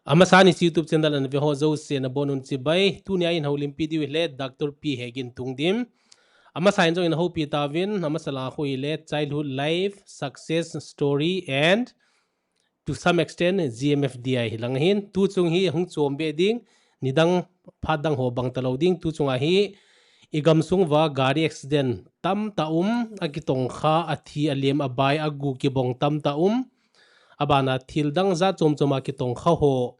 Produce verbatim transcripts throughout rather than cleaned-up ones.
Amasan hiche YouTube channel ana ve ho jouse nabonun chibai. Tunia eihoulimpi diu hile Doctor P Hegin Tungdim. Amasan jong eihoupi tauvin, amasa lang khu hile Childhood Life, Success Story and to some extent G M F D I hilang ahin. Tuchung hi hung chom be ding, nidang phat dang ho bang talou ding. Tuchunga hi igamsung uva gari accident tamtah um, akitongkha, athi, alem, abai, agu kibong tamtah um. Abana thil dang jat chom chom a kitongkha ho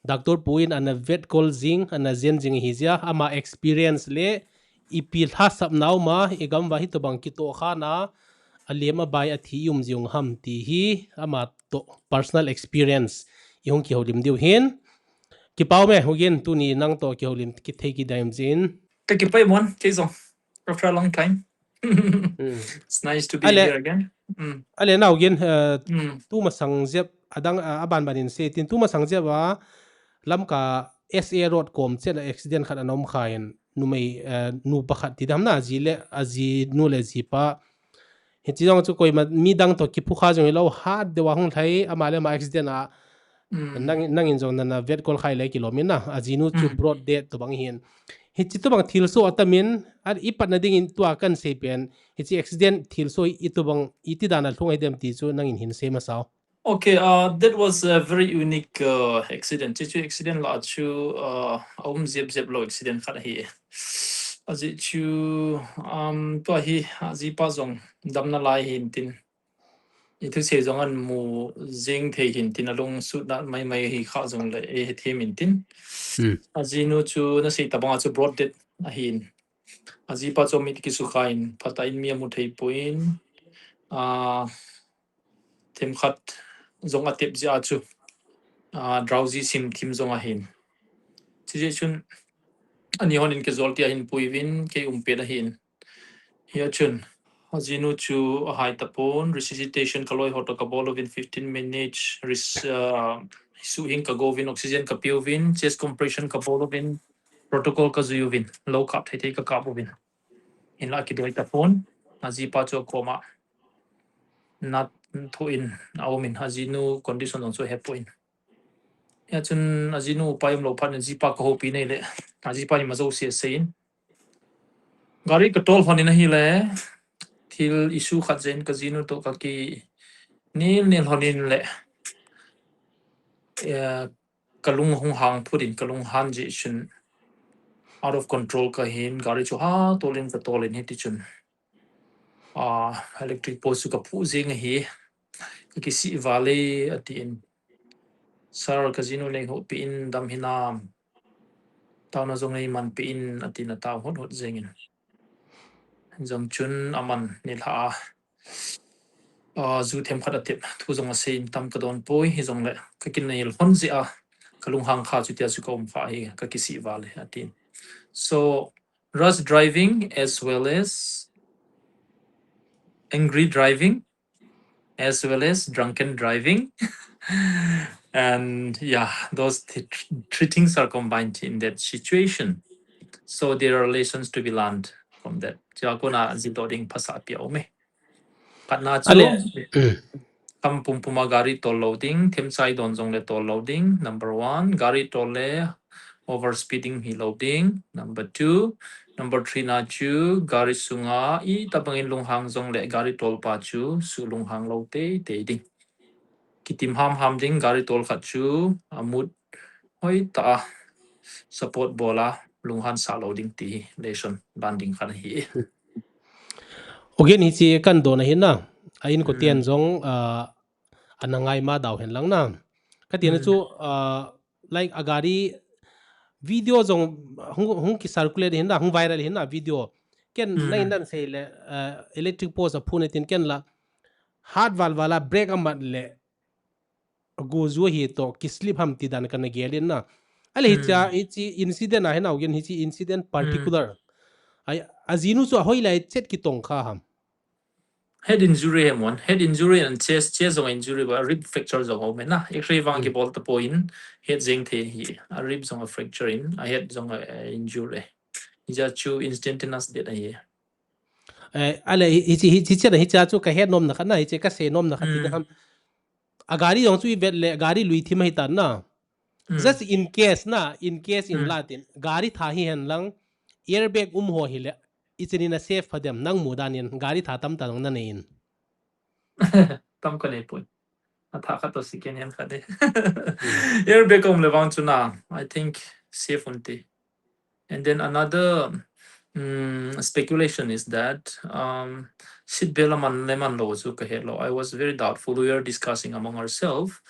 Doctor Pu in ana vetkol jing, ana jen jing ahi jeh a, ama experience le ipi lhasapna um a, igam uva hitobang kitohkhana, alem abai athi i um jing u ham ti hi, ama toh personal experience ihung kihoulim diu ahin. Kipa ume, Hugin, tuni nang toh kihoulim kithei kit ding jeh in. Ka kipa e mon, kei jong. After a long time. Hmm. It's nice to be Ale, here again. Hmm. Ale nau Hugin, uh, Hmm. tumasang jep, adang, uh, aban ban in sei tin, tumasang jep a, Lamka S A road kom chet a accident khat ana um khan, numei, uh, nu pakhat ti dam na, aji le, ajinu le ajipa. Hiche jong chu koima midang toh kiphukha jong hilou, hat deuva hung lhai, ama le ama accident a, Hmm. nang, nangin jong nana vetkol kha le kilom in na, ajinu chu Hmm. brought death tobang ahin. Hiche tobang thilsoh atam in, a ipatna dingin tua kahin sei pen, hiche accident thilsoh itobang, iti dan a lhung ahi dem ti chu nangin hin sei masa o. Okay, uh, that was a very unique, uh, accident. Hiche chu accident lah chu, uh, aum jep jep lou accident khat ahi. Ajeh chu, um, tua hi, ajipa jong damna lai ahin tin. Ithusei jong ahin mu jing thei ahin tin, alung sutna mai mai hi kha jong le, eihe them in tin. Hmm. Ajinu chu nasei tobang a chu brought death ahin. Ajipa chu mit kisukha in, phatah in mi amu thei poi in, ah, themkhat jong atep jeh a chu, ah, drowsy sim thim jong ahin. Chujeh chun, ani hon in casualty ahin pui uvin, kei um pet ahin. Hia chun, ajinu chu ahai tapon, resuscitation kaloi ho toh kabol uvin fifteen minutes, res-, ah, suhhing kago uvin, oxygen kape uvin, chest compression kabol uvin, protocol kajui uvin, lou kap thei thei kakap uvin. Hinlah kidoi tapon, ajipa chu akoma nat thoh in aum in, ajinu condition jong chu ahepoi. Hia chun ajinu upai umlou phat in ajipa kahoupi in ahile, ajipa in ima jouse asei in. Gari katol lhon in ahile, thil issue khat jeh in kajinu toh kakinel nel lhon in le, eh, kalung ahung hang phut in, kalung han jeh chun out of control kahin, gari chu hatol in katol in hiti chun, ah, electric post chu kaphuh jeng ahi, kakisih val e, atin. Sir, kajinu neihoupi in, dam hinam? Taona jong neimanpi in, atin, atao hot hot jeng in. Jong chun aman nilhah a, ah, ju themkhat atep, thu jong asei in tam kadon poi, hijongle kakinel lhon jeh a kalung hang kha, chutia chu kaum kha hi, kakisih val e, atin. So, rash driving as well as angry driving, as well as drunken driving. And yeah, those th-, three things are combined in that situation. So there are lessons to be learned from that. Chua kona jildoh ding phasah pi aume. Khatna chu, Ale, mm. Kam pumpum a gari tol lou ding, themchai don jongle tol lou ding. Number one, gari tol le overspeeding hilou ding. Number two, number three na chu gari sunga itobang in lunghang jongle gari tolpa chu sulunghang lou teitei ding. Kitim hamham ding, gari tol khat chu a mood hoitah a support bol a lunghan sah lou ding ti hi lesson dan ding khat ahi. Again, hiche kahin don ahin na, a inkoten jong, ah, ana ngaima dau hen lang na. Katina chu, ah, like a gari video jong hung, hung ki circulate ahin na, hung viral ahin na video. Ken nangin nasei le, ah, electric post aphuh na tin ken la hat val val a brake amat le agu ju hi toh ki slip ham ti dan kana gel in na. Ale hiche, hiche incident ahin, again hiche incident particular, ai, ajinu chu ahoilai chet kitongkha ham? Head injury hem on. Head injury and chest, chest jong injury, a rib fracture jong aume na. X-ray vang kibol tapon, head jeng thei hi. A rib jong a fracture in, a head jong a, eh, injury. Hijeh chu instantaneous death ahi. Eh, ale, hi, hi, hi, hiche na, hiche chu kahet nomna khat na, hiche kasei nomna khat ti na ham. A gari jong chu ivet le, gari lui thim ahitan na. Hmm. Just in case na, in case in Hmm. latin, gari tha hihen lang, airbag um ho hile, ichun in a safe pha dem, nang mudan in, gari tha tamtah jong nanei in. Tam kanei poi. Atha khat toh second hand khat de. Hmm. Airbag um le vang chu na, I think safe un ti. And then another, mm, speculation is that, um, seat belt aman le man lou chu kahe lou. I was very doubtful. We were discussing among ourselves.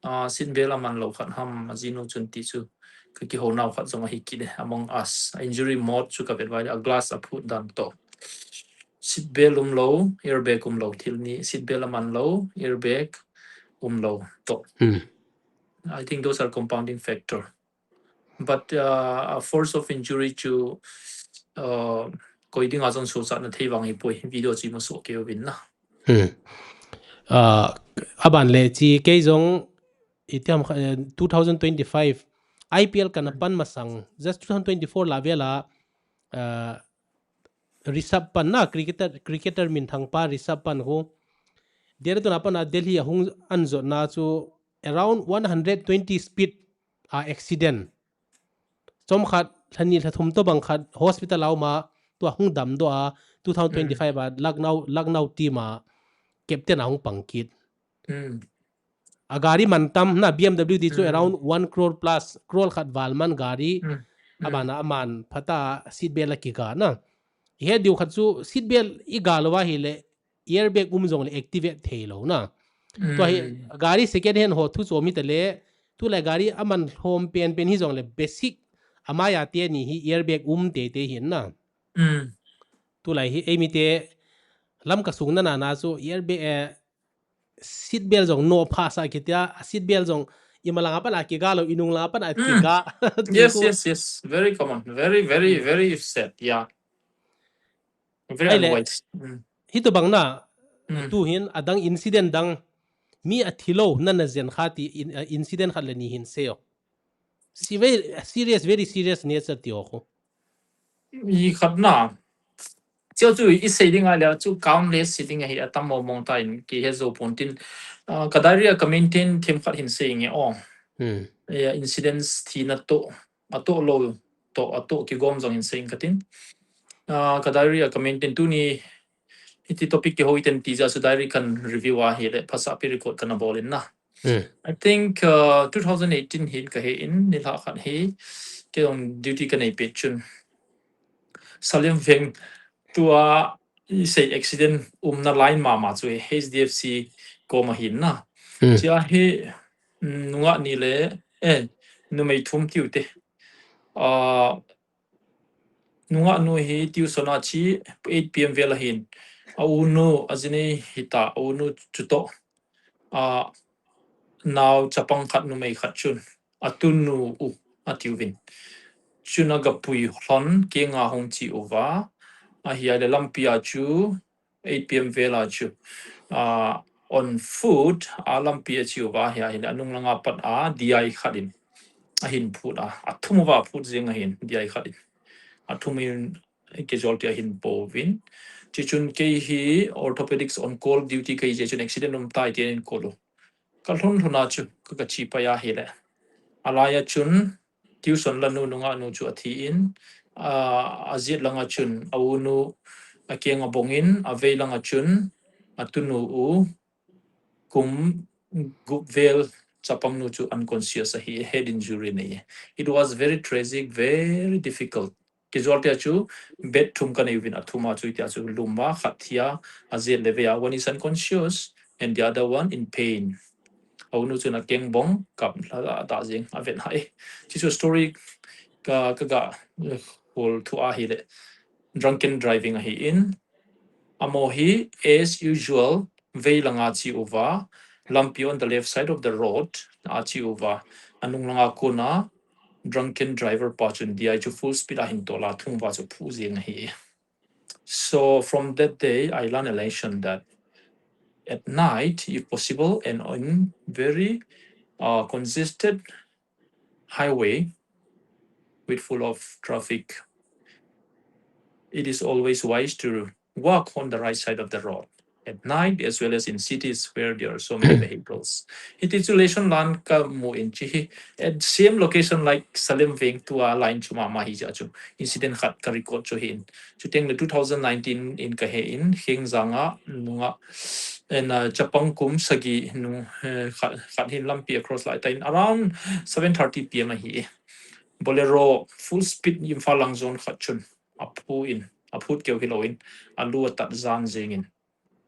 Uh, seat belt aman lou khat ham ajinu chun ti chu kakihou nau khat jong ahi kit e among us. Injury mode chu kavet vai le a glass aphut dan toh. Seat belt um lou, airbag um lou thil ni, seat belt aman lou, airbag um lou toh. Hmm. I think those are compounding factor. But, uh, a force of injury chu, uh, koi dinga jong sosah na thei vang hi poi, video chu ima soh kei uvin na. Hmm. Uh, aban le chi kei jong itiam kha, eh, two thousand twenty-five I P L kana pan masang, just two thousand twenty-four la vela, uh, Rishabh Pant na, cricketer, cricketer minthang pa Rishabh Pant khu. Dehradun a pat a Delhi ahung an jot na chu around one hundred twenty speed a accident. Chomkhat, lhani lhathum tobang khat hospital a um a, tua hung damdoh a, two thousand twenty-five a Lucknow, Lucknow team a captain a hung pang kit. Hmm. A gari man tam na B M W ti chu Hmm. around one crore plus, crore khat val man gari. Hmm. Hmm. Abana aman phat a seat belt akiga na. Ihe diu khat chu seat belt iga lou ahile airbag um jongle activate thei lou na. Tua hi Hmm. gari second hand ho thu chu mi ta le, tulai gari aman lhom penpen hi jongle basic amai a teni hi airbag um teitei hin na. Hmm. Tulai hi eimite Lamka sung nana na chu airbag, eh, seat belt jong nophasah kitia, a seat belt jong imalang a pat a kiga lou, inung lang a pat a Hmm. kiga. Yes, Chu yes, yes. Very common. Very, very, Hmm. very sad. Yeah. Very Ahile, unwise. Hmm. hitobang na, Hmm. tuhin adang incident dang, mi athi lou nana jen kha ti in, uh, incident khat le ni hin sei o. Si very serious, very serious nature ti o khu. I khat na. Chu chu isei ding ahile chu countless si ding ahi, atam mong mong tan kihe jou pon tin. Ah, ka diary a ka maintain themkhat hin sei nge o. Hmm. Eh, incidents thina toh, atoh lou toh, atoh kigom jong hin sei inge katin. Ah, ka diary a ka maintain tuni hiti topic kihou iten ti jeh a chu diary kan review ahile phasah pi record kana bol in na. Hmm. I think, uh, two thousand eighteen hin kahe in, nilhah khat hi, kei jong duty kanei pet chun. Salem Veng tua isei accident umna line mama chu H D F C koma hin na. Hmm. Chia hi, mm, nungah ni le, eh, numei thum tiu te. Ah, nungah nu hi tuition a che eight P M vel ahin. A unu, a jinei hita, a unu chutoh. A nao chapang khat numei khat chun, a tunu u, atiuvin. Chun aga pui lhon kenga hung che uva. Ahile lampi a chu eight P M vel a chu, ah, on foot a lampi a che uva, ahile anung langa pat a D I khat in ahin phut a, athum uva phut jeng ahin, D I khat in athum in casualty ahin pouvin. Chuchun kei hi orthopedics on call duty kahi jeh chun accident um tai tin ahin call u. Ka lhun lhun a chu ka, ka che pai ahile, alai a chun tuition la nu nungah nu chu athi in, a, ajet langa chun a unu akeng abong in, avei langa chun a tunu u kum gup vel chapang nu chu unconscious ahi, head injury nei. It was very tragic, very difficult. Casualty a chu bed thum kanei uvin, athum a chu itia chu lum a khat thi a, ajet le vei a one is unconscious and the other one in pain. A unu chun akeng bong kap lha da jeng, avet hai. Chuchu story ka, ka ga, eh, hol thu ahile drunken driving ahi in. Amaho hi as usual vei langa che uva, lampi on the left side of the road a che uva, anung langa kona drunken driver pa chun D I chu full speed ahin tol a, thum uva chu phu jeng ahi. So from that day, I learned a lesson that at night, if possible, and on very, uh, congested highway with full of traffic, it is always wise to walk on the right side of the road. at night as well as in cities where there are so many vehicles. Hiti chu lesson lan kamu in chi hi, at same location like Salem Veng tua line chu mama hi ja chu incident khat ka record chu hin. Chuteng le two thousand nineteen in kahe in, Hengjang a nunga, and, uh, chapang kum sagi nung, eh, khat, khat hin lampi a cross lai ta in around seven thirty P M ahi. Bolero full speed Imphal lang zone khat chun aphu in, aphut keu hilou in, alu atat jan jeng in.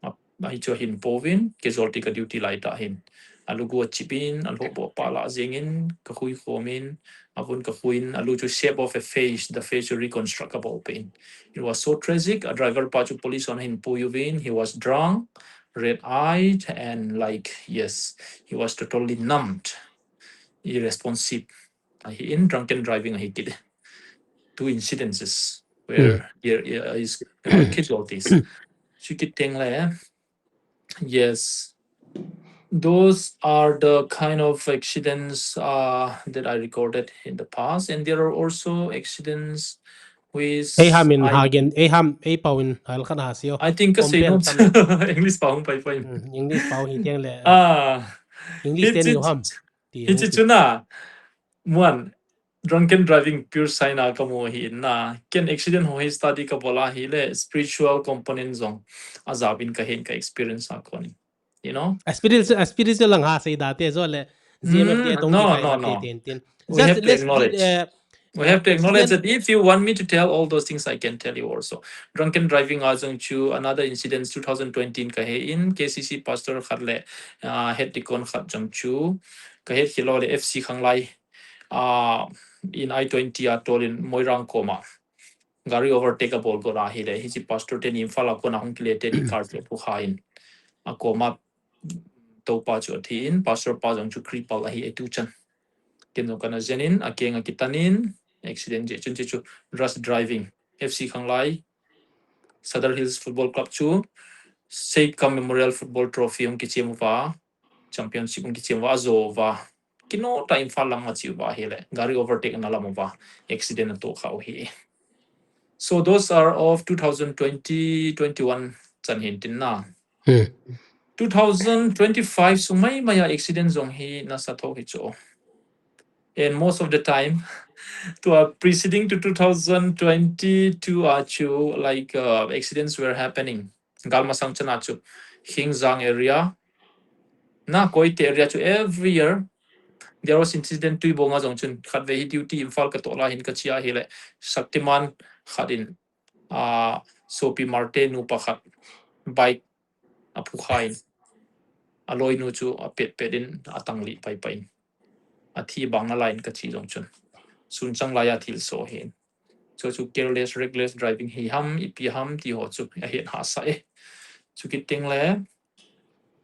A, ahi chu ahin pouvin, casualty ka duty lai ta hin. Alu gu achip in, alhohboh pa lah jeng in, ka hui khom in, avun ka hui in, alu chu shape of a face, the face chu reconstruct ka bol peh in. It was so tragic. A driver pa chu police hon ahin pui uvin, he was drunk, red-eyed, and, like, yes, he was totally numbed, irresponsive. Ahi in, drunken driving ahi kit e. Two incidences where there is, uh, casualties. Chu kit teng le, yes. Those are the kind of accidents, uh, that I recorded in the past, and there are also accidents which Ei ham in I, ha gen, ei ham, ei pau in hal khat ha sio. I think ka Om sei pen nom tam. English pau hung pai pai. Hmm, English pau hi teng le. Ah, English hi te ni chi, ham. Ti hi hung chi ti. Chu na, muan, drunken driving pure sign a ka mu hi na. Ken accident ho hi study ka bol a hi le spiritual component jong a jao in ka hin ka experience a kon. You know? A spiritual, a spiritual lang ha sei da te jo le. G M F te Mm, tong no, ti kai no, ha no. Ke ten tin. We Just have to let's acknowledge. Uh, We have to uh, acknowledge then that if you want me to tell all those things, I can tell you also. Drunken driving a jong chu another incident two thousand twenty in ka he in K C C pastor khat le, uh, head deacon khat jong chu ka het khelo le F C Khanglai, uh, in I twenty a tol in Moirang koma gari overtake a bol go ra hi le, hichi pastor te ni Imphal a kona hung kile te ni car te pu kha in a koma topa chu a thi in, pastor pa jong chu cripple ahi e tu chan. Ken jong kana jen in, a keng a kitan in, accident je chun chi chu rash driving. F C Khanglai, Sadar Hills Football Club chu, Seikam Memorial Football Trophy hung kichem uva, championship hung kichem uva, a jo uva. Kino ta Imphal lang a chi uva hi le, gari overtake na lam uva, accident a to kha u hi. So those are of two thousand twenty, twenty-one chan hin tin na. Hmm. Two thousand twenty-five sung mai mai a accident jong hi nasa tho hi chu. And most of the time, to, uh, preceding to two thousand twenty-two a chu, like, uh, accidents were happening. Galmasang chana chu, Hingjang area, na Koite area chu every year, there was incident Tuibong a jong chun, khat ve hi duty Imphal ka to la hin ka chia hi le, Shaktiman khat in, uh, Sopi Marte nupa khat, bike a phu kha in, a loinu chu a pet pet in, a tang li pai pai in. A thi bang na lai in ka chi jong chun. Sun chang lai a thil so hin. Chu chu careless, reckless driving hi ham, ipi ham, ti ho chu a het ha sa e. Chu kit teng le,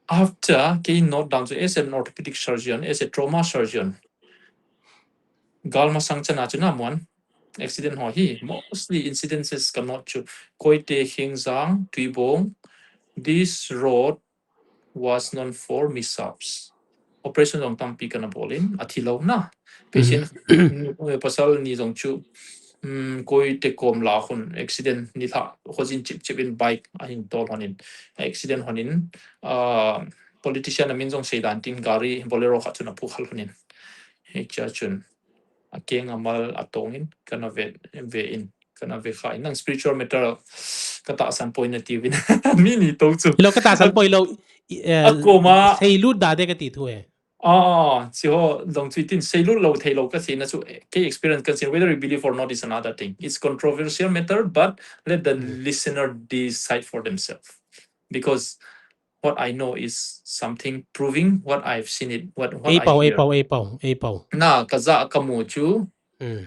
after kei note down chu as an orthopedic surgeon, as a trauma surgeon, Galmasang chana chu na muan accident ho hi, mostly incidences ka note chu Koite, Hingjang, Tuibong, this road was known for mishaps. Operation jong tampi kana bol in, a thi lo na. Patient, mm, pasal ni jong chu, mm, Koite kom la hun accident ni tha, hojin chip chip in bike a hin tol honin, accident honin, uh, politician a min jong sei dan tin gari Bolero khat chun a pu khal honin. Hei cha chun a keng a mal a tong in, kana ve, ve in, kana ve kha in. Nang spiritual matter ka tahsan poi na ti vin. Mi ni to chu. Lo ka tahsan poi lo, eh, a koma. Sei lut da de ka ti thu e. Ah, chi ho, dong chu tin sei lut lo thei lo ka sei na chu, eh, ke experience ka sei, whether you believe or not is another thing. It's controversial matter, but let the Hmm. listener decide for themselves. Because what I know is something proving what I've seen it, what, what Ei I pau, ei hear. Pau, ei pau, ei pau. Na, ka ja ka mu chu. Hmm.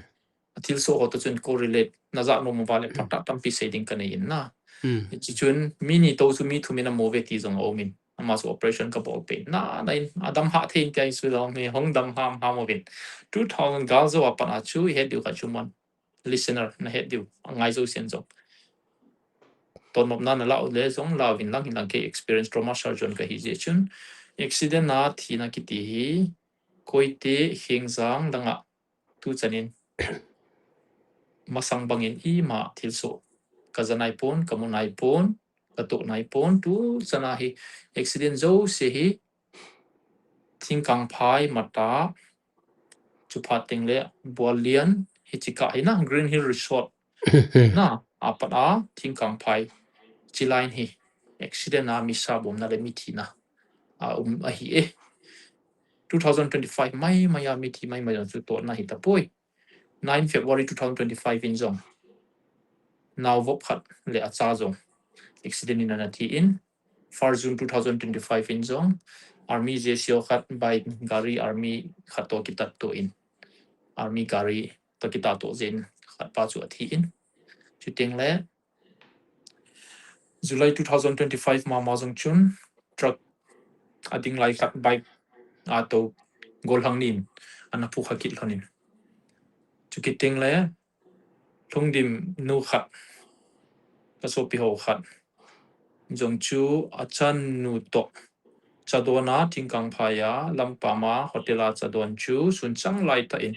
A thil so ho to chun ko relate. Na ja no mu va le Hmm. phat ta tampi sei ding ka nei in na. Hmm. Chi chun mi ni to chu mi thum in a mu ve ti jong a um in. Ama chu operation ka bol pe. Na, na in, a dam ha thei in tia in su dam hi hong dam ham ham uvin. Two thousand gal jo a pat a chu, i het diu ka chu man. Listener na het diu, a ngai jo sian jong. Ton nop na na lau le jong lau vin lang hin lang ke experience trauma surgeon ka hi je chun. Accident a thi na kiti hi, Koite Hingjang langa tu chanin. Masang bangin ima thil so. Ka ja nai pon, ka mu nai pon. katoh nai pon, tu chana hi accident jouse hi Thingkangphai, Matah, chuphat teng le Buallian, hichi kah hi na, Green Hill Resort na, apat a Thingkangphai, chi line hi accident a mi sabomna le mi thina a um ahi e. Two thousand twenty-five mai mai a mi thi mai mai jong chu totna hi tapoi. Nine February two thousand twenty-five in jong naovop khat le acha jong accident in ana thi in, first June two thousand twenty-five in jong army J C O khat, bike gari army khat toh kitat toh in, army gari toh kitat toh jeh in khat pa chu athi in. Chuteng le July two thousand twenty-five mama jong chun truck a ding lai khat bike a toh golhang nin ana phukha kit lhon in. Chukit teng le Lhungdim nu khat, ka sopi ho khat jong chu achanu toh chadon a Thingkangphai a Lampam a hotel a chadon chu sun chang lai tah in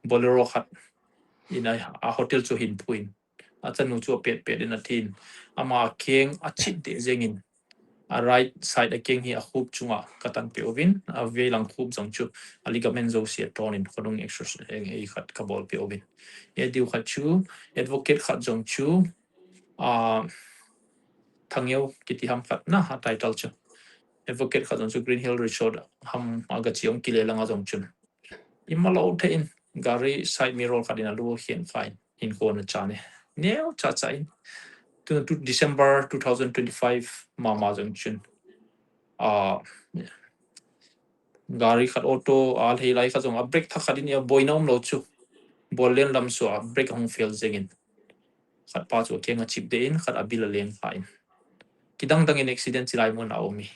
Bolero khat in a, a hotel chu ahin phu in, achanu chu apet pet in athin, ama keng achip deh jeng in, a right side a keng hi a khup chunga ka tan peh uvin, a veilang khup jong chu a ligament jouse a ton in khonung exercise ei khat ka bol peh uvin. Ei diu khat chu advocate khat jong chu, a, Thangeo kiti ham khat na a title chu. Advocate khat jong chu Green Hill Resort ham a ga chi ong kile langa jong chun, ima lou thei in gari side mirror khat in alu khen kha in, hinkho ana chan e. Neo cha cha in. Tu, tu December two thousand twenty-five mama jong chun, a, gari khat auto a lhei lai khat jong a brake thak khat in a boina um lou chu. Bollen lam sua brake hung fail jeng in, khat pa chu akeng achip deh in, khat a bil a leng kha in. Kidang dang in accident chilai mun a um e.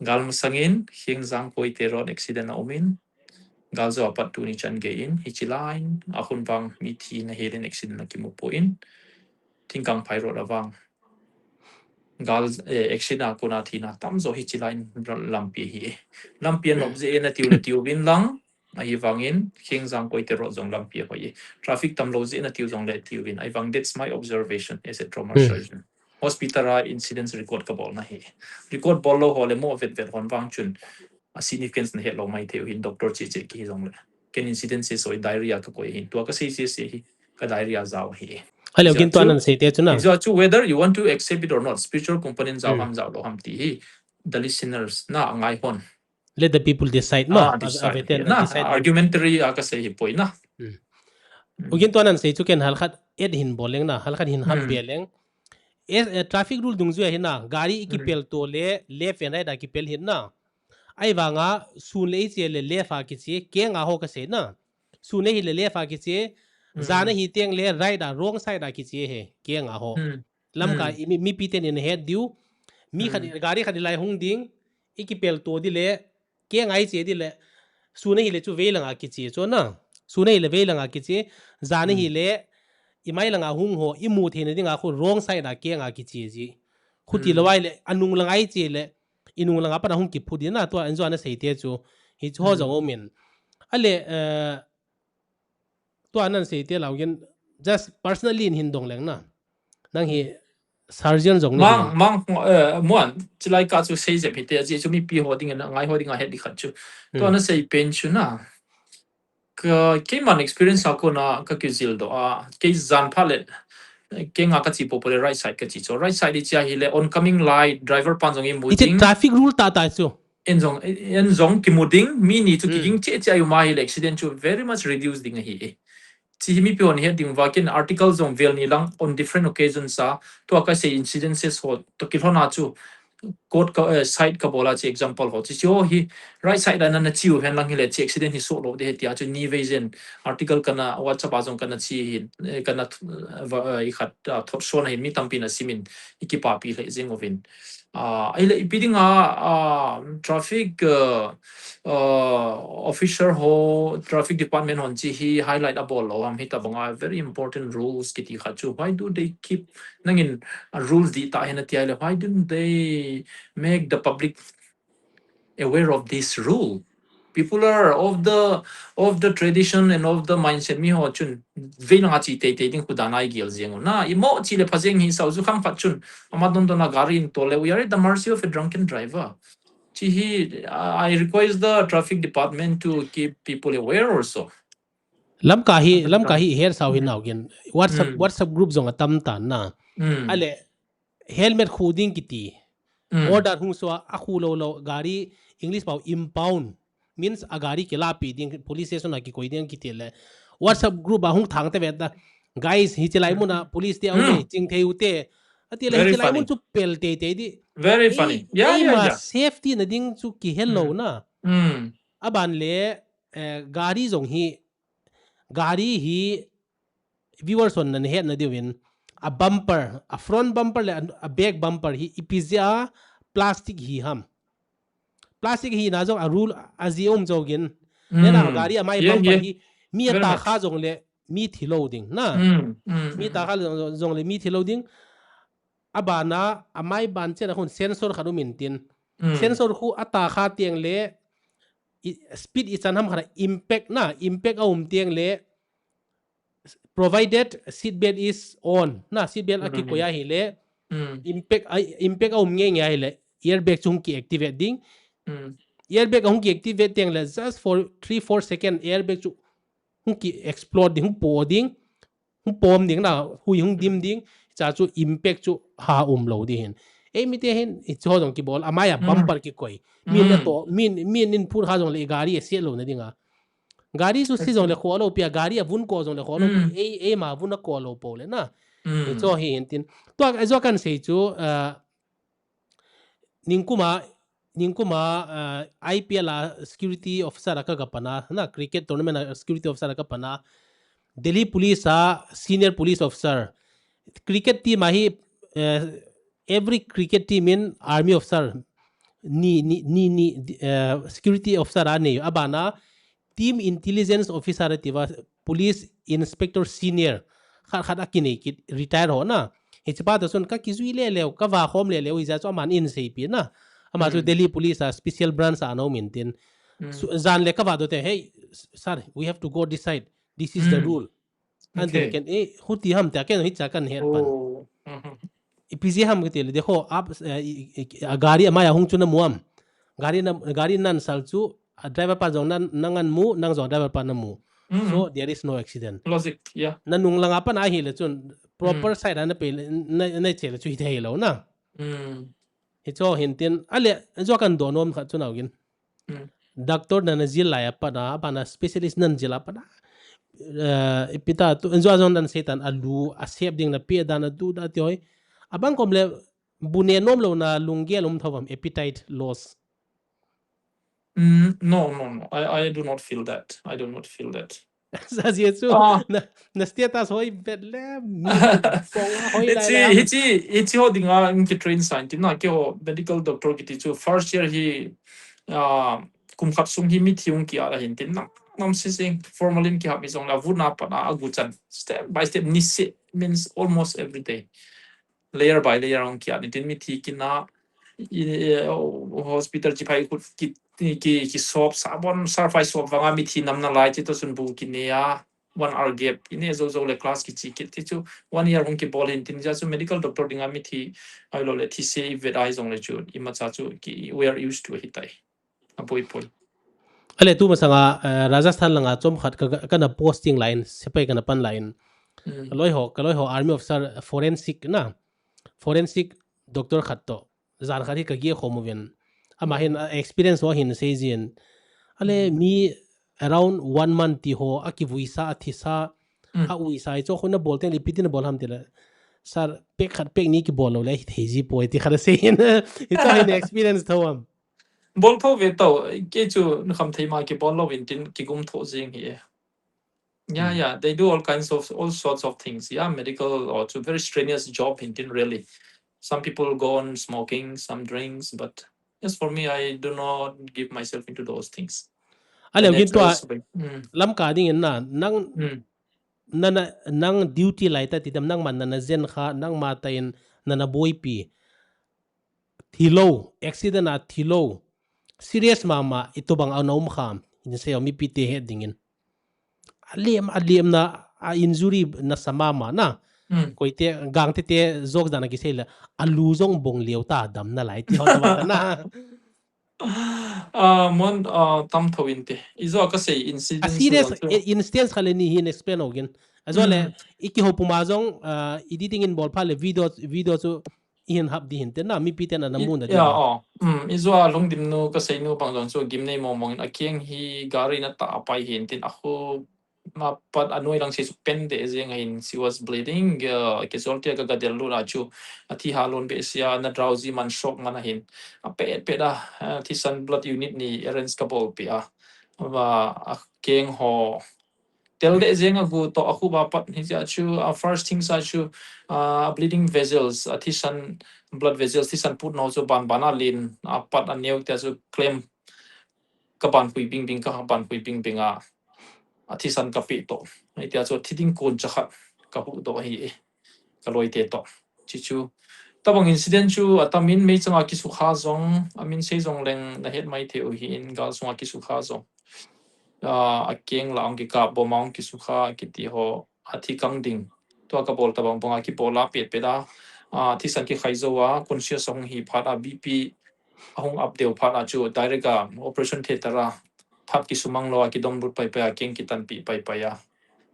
Gal masang in Khengjang Koite Road accident a um in, gal jo apat tuni chan gei in, hichi line a hun vang mi thina hel in accident a kimu poi in, Thingkangphai Road a vang gal, eh, accident a kona thina tamjo hichi line lampi ahi e. Lampi a nop jeh in atiu le tiu vin lang, ahivangin Khengjang Koite Road jong lampi ahoi e. Traffic tamlou jeh in atiu jong le tiu vin. Ahivang, that's my observation as a trauma surgeon. Hospital a incidents record ka bolna hi. Record bol lou ho le mo vet vet hon vang chun a significance na het lou mai thei u hin, doctor che che kihi jong le. Ken incidents hi soi diary a ka koi hin. Tua ka sei che che hi ka diary a jao hi. Hello, kin tua nan sei te chu na. Chu whether you want to accept it or not, spiritual component jao ham jao lou ham ti hi the listeners na angai hon. Let the people decide, no? Ah, decide. Na, argumentary a ka sei hi poi na. Ugin tua nan sei chu ken halkhat et hin bol leng na, halkhat hin ham pe leng. Eh, eh, traffic rule dungjuia hi na, gari i kipel to le, left and right a kipel hin na. Ahivanga, sun le i che le left a kiche, keng a ho ka sei na. Sun le hi le left a kiche, jan a hi teng le right a, wrong side a kiche he, keng a ho. Lamkai, i mi, mipi ten in het diu. Mi khat, gari khat i lai hung ding, i kipel to di le, keng a i che di le, sun a hi le chu vei langa kiche chu na. Sun a hi le vei langa kiche, jan a hi le, i mai langa hung ho, i mu theina dinga khu wrong side a keng a kiche ji. Khu ti lou ai le, a nung langa i che le, i nung langa pat a hung kiphu di na, tua an jo ana sei te chu. Hi chu ho jong um in. A le, eh, tua nan sei te lou gen, just personally in hin dong leng na. Nang hi surgeon jong na. Mang, mang, eh, muan, chilai ka chu sei jep hi te, a ji chu mipi ho ding in, ngai ho ding a het di khat chu. Tua na sei pen chu na. Ka, keiman experience a kona ka kijil doh a, kei jan phat le, keng a ka che popo le right side ka che chu. Right side i che a hi le oncoming light, driver pan jong i mu ding. Traffic rule tah tah chu. En jong, en jong kimu ding, mi ni chu kiging che che a i um a hi le accident chu very much reduce ding ahi e. Chi hi mipi hon het ding uva ken article jong vel ni lang on different occasions a, tua ka sei incidences ho toh kilhon a chu court ka, eh, side ka bol a chi example ho. Chi chi ho hi right side a na na che u hen lang hi le chi accident hi soh lou di he ti a chu ni vei jen article kana WhatsApp a jong kana che hin, eh, kana, eh, va, eh, i khat, ah, thot son a hin mi tampi na sim in i kipapi lheh jeng uvin. Ah, ahile ipi dinga, ah, traffic, ah, ah, officer ho, traffic department hon chi hi highlight a bol lou ham, hitabanga very important rules kiti khat chu. Why do they keep, nangin, ah, rules di ta hina ti ahile, why don't they make the public aware of this rule? People are of the, of the tradition and of the mindset. Mi ho chun vei nanga chi tei tei ding khu dan a igel jeng u na. Imo chi le pha jeng hi sau chu khang phat chun ama don don a gari in tol le, we are at the mercy of a drunken driver. Chi hi, I request the traffic department to keep people aware also. Lamka hi, Lamka hi her sau hin nau gen. WhatsApp, WhatsApp group jong atam tan na. Ale helmet khu ding kiti. Order hung so a khu lo lo gari English pau impound. Means a gari kilapi ding police station a kikoi ding kiti le. WhatsApp group a hung thang te vet da. Guys, hi chilai mun a police te au le ching thei u te. Ati le hi chilai mun chu pel tei tei di. Very funny. Yeah, yeah, yeah. Safety na ding chu ki hello na. Aban le gari jong hi, gari hi viewers hon nan het na diuvin, a bumper, a front bumper le a back bumper hi ipi jeh a plastic hi ham. Plastic hi na jong a rule a ji um jogin. Nena gari a mai bumper hi mi a ta kha jong le mi thi lo ding na. Mi ta kha jong le mi thi lo ding. Abana a mai ban chen a khun sensor khat um in tin. Sensor khu a ta kha tiang le speed i chan ham khat impact na, impact a um tiang le provided seat belt is on na, seat belt a kikoi a hi le impact a, impact a um nge nge a hi le airbag chu hung ki activate ding. Airbag a hung ki activate tiang le just for three four second airbag chu hung ki explode ding, hung po ding, hung pom ding na, hui hung dim ding, cha chu impact chu ha um lo di hin. Ei mi te hin i cho jong kibol, a mai a bumper kikoi. Min na to, min, min in phun kha jong le gari a siat lo na ding a. Gari chu si jong le kho lo pi a, gari a vun ko jong le kho lo pi, ei, ei ma vun a ko lo po le na. I cho hi hin tin. Tua a jo kan sei chu, ningkuma, ningkuma, I P L a security officer a ka ga pana, na cricket tournament a security officer a ka pana. Delhi police a senior police officer. Cricket team a hi, every cricket team in army officer ni, ni, ni, ni security officer a nei, abana team intelligence officer tiva police inspector senior khat khat a kinei kit retire ho na. Hiche pa to sun ka kijui le leu, ka va khom le leu, hija chu aman in sei pi na. Ama chu Delhi police a special branch a no min tin. Zan le ka va do te, "Hey, sir, we have to go this side. This is the rule." An tin ken, eh, huti ham te, ken hicha kan het pan. Ipi jeh ham kiti le, dekho, ap, a gari a mai a hung chu na mu am. Gari na, gari nan sal chu, a driver pa jong nan, nang an mu, nang jong driver pa na mu. So, there is no accident. Logic, yeah. Na nung langa pan a hi le chun, proper side a na pe, na, na che le chu hi thei lo na. Hi cho hin tin, a le, jo kan do nom khat chu nau gin. Doctor nan a jil lai a pat a, abana specialist nan jil a pat a. Ipi ta, tu, jo jong nan sei tan a lu, a sep ding na pe dan a du da ti hoi. Abang kom le, bu ne nom lo na lunggel um tho vam, appetite loss. Mm, no, no, no. I, I do not feel that. I do not feel that. Sa jia chu, na, na status hoi vet le, mi pong a hoi lai le. Hichi, hichi ho dinga in ki train sign tin na, keiho medical doctor kiti chu first year hi, kum khat sung hi mithi hung ki at a hin tin na, nam sising formalin ki hap mi jong la vuna pat a agu chan step by step ni se means almost every day. Layer by layer hung ki at ni tin mithi kina, hospital chi phai khut ki, ki, ki sop sabon, surf ai sop vanga mithi nam na lai chi to sun bu ki ne a, one hour gap, i ne jo jo le class ki chi kit ti chu, one year hung ki bol hin tin ja chu medical doctor dinga mithi, ai lo le thi se i vet ai jong le chu, i ma cha chu ki, we are used to hi tai. A poi poi. Ale tu masanga, Rajasthan langa chom khat ka, ka na posting line, sepai ka na pan line. Ka loi ho, ka loi ho army officer forensic na. Forensic doctor khat to. Jan khat hi ka gi khom uvin. Ama hin experience ho hin sei jin. Ale mi around one month ti ho, a ki vuisa, a thisa, a uisa, i cho khun na bol teng le, ipi ti na bol ham ti le. Sir, pek khat pek ni ki bol lo le, hi thei ji poi ti khat a sei hin. Hi cho hin experience tho am. Bol tho ve tau, kei chu na kham thei ma ki bol lo vin tin ki gum tho jing hi. Yeah, yeah, they do all kinds of, all sorts of things. Yeah, medical or it's a very strenuous job hin tin really. Some people go on smoking, some drinks, but as for me, I do not give myself into those things. Ale gin tua, lam ka ding na, nang, na, nang duty lai ta ti dam nang man na, na jen kha, nang ma ta in, na, na boi pi. Thi lo, accident a thi lo. serious mama, itobang ana um kham, in sei o mipi te he dingin. Alem, alemna, a injury nasa mama na. Hmm. Koite, gangte te jok dana kisei le, alu jong bong leo ta dam nalai ti ho ta na. Ah, mon, ah, tam tho inte. Ijo kasei incident a serious, so, eh, instance khat le ni hin explain ogin. Ajo le, hmm, iki ho puma jong, ah, editing in bol pha le video, video chu ihin hap di hin te na, mipi te na na mun na di ya, na. Oh. Hmm, ijo a lungdim nu kasei nu bang jong chu gimnei mong mong in akeng hi gari na ta pai hin tin a khu ma pat anoi lang se chu pen de jeng hin she was bleeding, uh, casualty ka gadel lut a chu athi ha lon be sia na drowsy man shock man a hin a pe pe da, uh, thisan blood unit ni arrange ka bol pe a. Wa akeng ho tel de jeng a gu to a khu ba pat hi ja chu, uh, first thing sa chu, uh, bleeding vessels, uh, thisan blood vessels, thisan put no chu ban ban a lin, uh, pat a neu te chu claim ka ban hui bing bing, ka ban hui bing bing a, a thisan ka pe to. Ai tia chu thi ding kon cha khat ka hu to hi e. Ka loi te to. Chi chu. Tabang incident chu atamin mei changa kisukha jong, amin sei jong leng na het mai thei u hi in gal sunga kisukha jong. Ah, akeng la ong kikap bom a ong kisukha kiti ho athi kang ding. Tua ka bol tabang bang a kibol a pet pet a. Ah, thisan kikhai jo a, conscious a hung hi phat a B P a hung up deu phat a chu direct a operation theatre a thap kisumang lo a kidom lut pai pai a keng kitan pi pai pai a.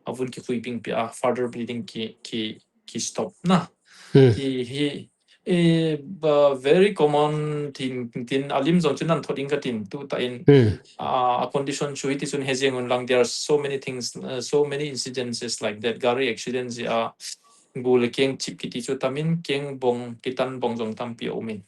Avun kikhui bing pi a further bleeding ki, ki, ki stop na. Hmm. Hi, hi, eh, ba, very common tin, tin alim jong chu nan thot ding ka tin tu ta in. Hmm. Ah, a condition chu hiti chun he jeng un lang, there are so many things, uh, so many incidences like that. Gari accident jeh a gu le keng chip kiti chu tamin keng bong kitan bong jong tampi a um in.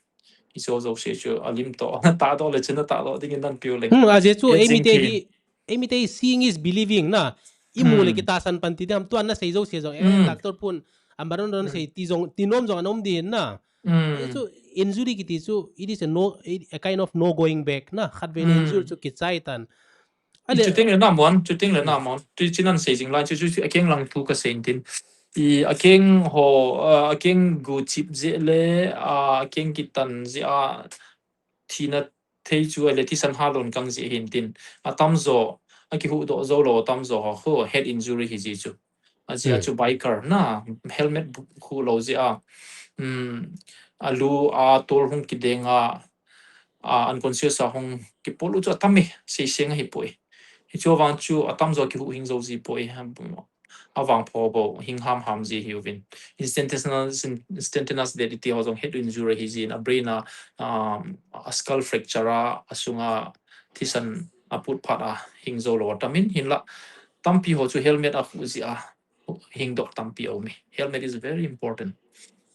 Ijo jo se chu alim to. Ta do le chun ta do ding in nan piu le. Hmm, a jeh chu, eh, eimi te jing hi, eimi te hi seeing is believing na. I mu le, hmm, kitahsan pan ti dam tuan na sei jo se jong, eh, hmm, doctor pun, amaron ron, hmm, sei ti jong, ti nom jong anom din na. Hmm. Eh, chu injury kiti chu, it is a no, a kind of no going back na. Khat ve, hmm, injury chu kichai tan. Ale. Chuting le na mon, chuting le na, hmm, mon. Tui chinan sei jing lai chu, chu, chu akeng lang thu ka sei tin. I akeng ho, ah, akeng gu chip jeh le, ah, akeng kitan jeh a thina thei chu ale thisan ha lon kang jeh hin tin. Atam jo, akihu do jo lo atam jo ho, ho head injury hi ji chu. A jeh a, hmm, chu biker na, helmet bu-, hu lo jeh a. Hmm, alu a tol hung kideng a, a, unconscious a hung kipol u chu atam e, sei seng ahi poi. Hi chu vang chu atam jo kihu hing jo ji poi. Avang pho bo, hing ham ham ji hi uvin. Instantaneous, instantaneous death ti ho jong head injury hi jin, a brain a, um, a skull fracture a, a sunga thisan a put phat a, hing jo lo tamin hin la. Tampi ho chu helmet a khu ji a, hing doh tampi a um e. Helmet is very important.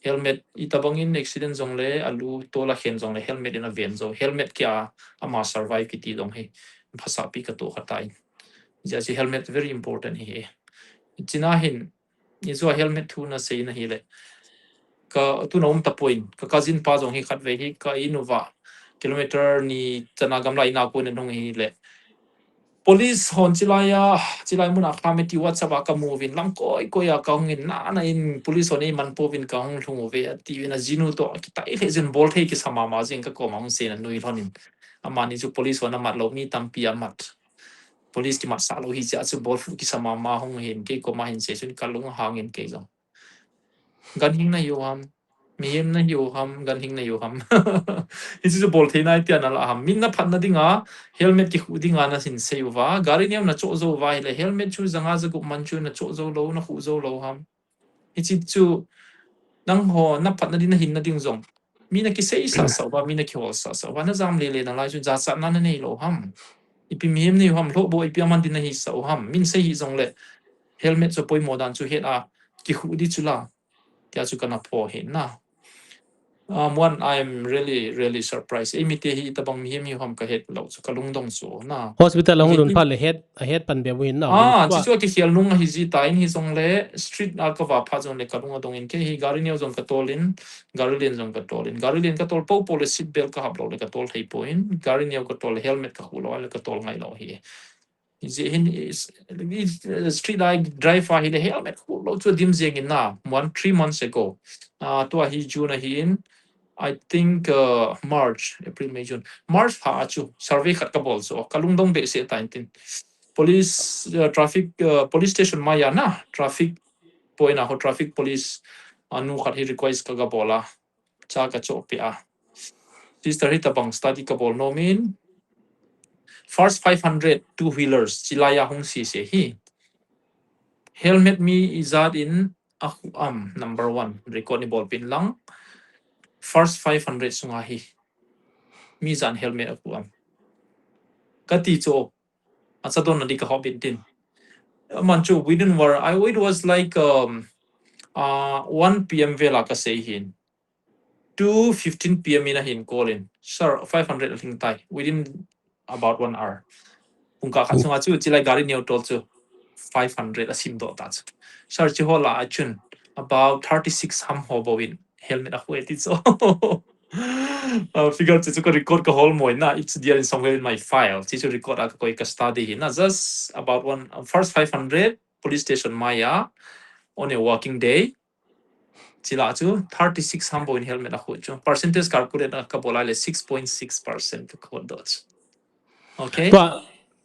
Helmet, i tabang in accident jong le, alu tol a khen jong le, helmet in a ven jo. Helmet kia ama survive kiti jong hi, phasa pi ka to kha ta in. Jia si helmet very important hi. China hin, i jua helmet thu na sei na hi le. Ka tu na um ta point, ka cousin pa jong hi khat ve hi, ka in uva. Kilometer ni chana gamla ina ko ne nung hi le. Police hon chilai a, chilai mun a kha me ti WhatsApp a ka mu vin lang koi koi a ka hung in na na in police hon ei man po vin ka hung lhung uve a ti vin a jinu to kitai le jin bol thei kisa mama jing ka koma hung sei na nui lhon in. Amani chu police hon a mat lo mi tampi a mat. Police kimat sa lo hi cha chu bol fu kisa mama hung hin kei koma hin sei chun ka lung hang in kei jong. Gan hing na hiu ham. Mihem na hiu ham, gan hing na hiu ham. Hichu chu bol thei nai tia na la ham. Min na phat na dinga, helmet ki khu dinga na sin sei uva. Gari neo na cho zo uva hi le, helmet chu janga jagup man chu na cho zo lo, na khu zo lo ham. Hichi chu, nang ho na phat na ding na hin na ding jong. Mi na ki sei sa sa uva, mi na ki hol sa sa uva. Na jam le le na lai chu, ja sa na na nei lo ham. Ipi mihem nei ham, lo bo ipi aman din na hi sa u ham. Min sei hi jong le, helmet chu poimo dan chu het a, ki khu di chu la. Tia chu kana pho hi na. Um, one, I'm really, really surprised. Ei mi te hi tabang mihem hi ham ka het lo chu ka lungdong chu na. Hospital a hung lun pha le het, a het pan be bu hin na. Ah, chu chu ki hial nung hi ji ta in hi jong le street a ka va pha jong le ka lung adong in kei hi gari neo jong ka tol in, gari lien jong ka tol in. Gari lien ka tol po po le seat belt ka hap lo le ka tol thei po in. Gari neo ka tol le helmet ka khu lo le ka tol ngai lo hi. Ji hin is, is, uh, street light driver hi le helmet khu lo chu dim jeng in na, one, three months ago. Uh, tua hi June a hi in, I think, uh, March, April, May, June. March pha a chu survey khat kabol chu. Kalungdong behseh tan tin. Police, uh, traffic, uh, police station maiya na, traffic point a ho traffic police anu khat hi request ka, kabol a. Cha kachoh peh a. Sister, hitabang study kabol nom in. First five hundred two wheelers, chilai a hung sese hi. Helmet mi ijat in akhu am, number one, record neibolpeh in lang. First five hundred sunga hi. Mi ijat in helmet akhu am. Kati chu, achadon na di kahop in tin. Aman chu within war, I, it was like, um, uh, one P M vel a kasei hin. Two fifteen P M in ahin call in. Sir, five hundred alhing tai. Within about one hour. Pungkah khat sunga chu, chilai gari neo tol chu five hundred asim doh ta chu. Sir, chi ho lah a chun about thirty-six ham ho bou in helmet akhu e ti chu. Uh, figure chu chu ka record kahol mo in na, it's there in somewhere in my file. Chi chu record a kakoi ka study hi na, just about one, uh, first five hundred police station maiya on a working day. Chilai chu thirty-six ham bou in helmet akhu chu. Percentage calculate a kabol a le six point six percent kakhu doh chu. Okay? Tua.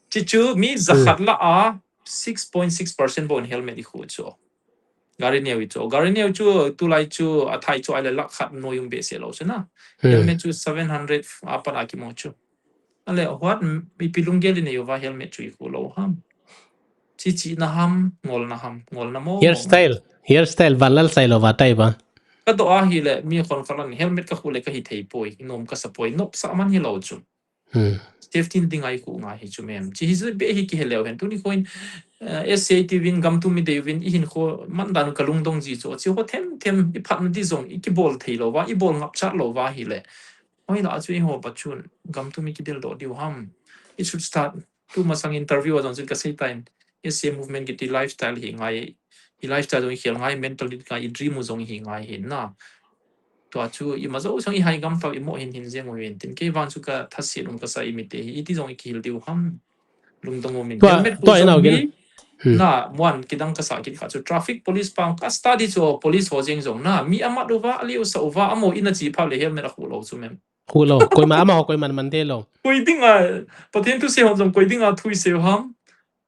Chi chu mi jakhat lah a six point six percent bou in helmet ikhu chu. Gari neo i chu. Gari neo chu tulai chu athai chu ahile lakh khat noi um behseh lou chu na. Hmm. Helmet chu seven hundred apat a kimu chu. Ale, what, ipi lunggel in eiuva helmet chu ikhu lou ham? Chi chihna ham, ngolna ham, ngolna mo. Hairstyle, hairstyle, vanlal style uva tai ba. Kadoh ahile, mi khon khat in helmet kakhu le kahi thei poi, nom kasa poi, nopsah man hilou chu. Hmm. Safety dinga ikhu ngai hi chu mem. Chi hi chu beh hi kihe leu hen. Tuni khoin, eh, S A T uvin, gam tumi dei uvin, ihin kho, man dan kalungdong ji chu. Chi ho them them, iphatna di jong, ikibol thei lou va, ibol ngap chat lou va hile. Hoilai a chu eiho pa chun, gam tumi kidel doh diu ham. It should start. Tumasang interview a jong chun kasei tan. S A movement kiti lifestyle hi ngai, i lifestyle jong i khel ngai, mental ngai, i dream u jong hi ngai hin na. Tua chu ima jou sang i hai gam tau i mo hin hin jeng uvin tin. Kei vang chu kathaset um kasa i mite hi, iti jong i kihil diu ham. Lungdong um in. Tua, helmet tua khu jong inau mi, gin. Hmm. Na, muan kidang kasa kit kha chu traffic police pang ka study chu police ho jeng jong na. Mi amat uva, ali usa uva, amo ina chi pha le helmet akhu lou chu mem. Khu lou. Koima amaho koiman man de lou. Koi dinga, Pathen thu sei ho jong koi dinga thu isei u ham.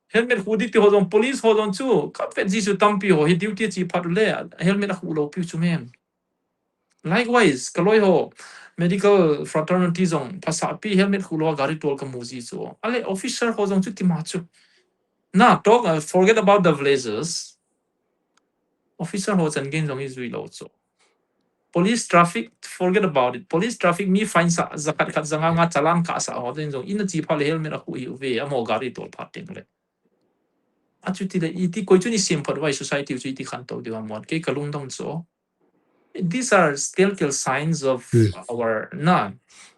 Helmet khu di ti ho jong, police ho jong chu, kavet ji chu tampi ho, hi duty chi phat le, helmet akhu lou piu chu mem. Likewise, kaloi ho, medical fraternity jong, phasah pi helmet khu lou a gari tol kamu ji chu. Ale officer ho jong chu tima chu. Na, talk, uh, forget about the blazers. Officer ho chan gen jong ijui lou chu. Police traffic, forget about it. Police traffic mi fine sa, jakhat khat janga nga challan kasa ho, chen jong ina chi pha le helmet akhu ihiuve, amo gari tol phat teng le. Achuti le, iti koi chun isem phat vai society chu iti khantou diu ham, kei kalungdong chu. These are telltale signs of Hmm. our, na,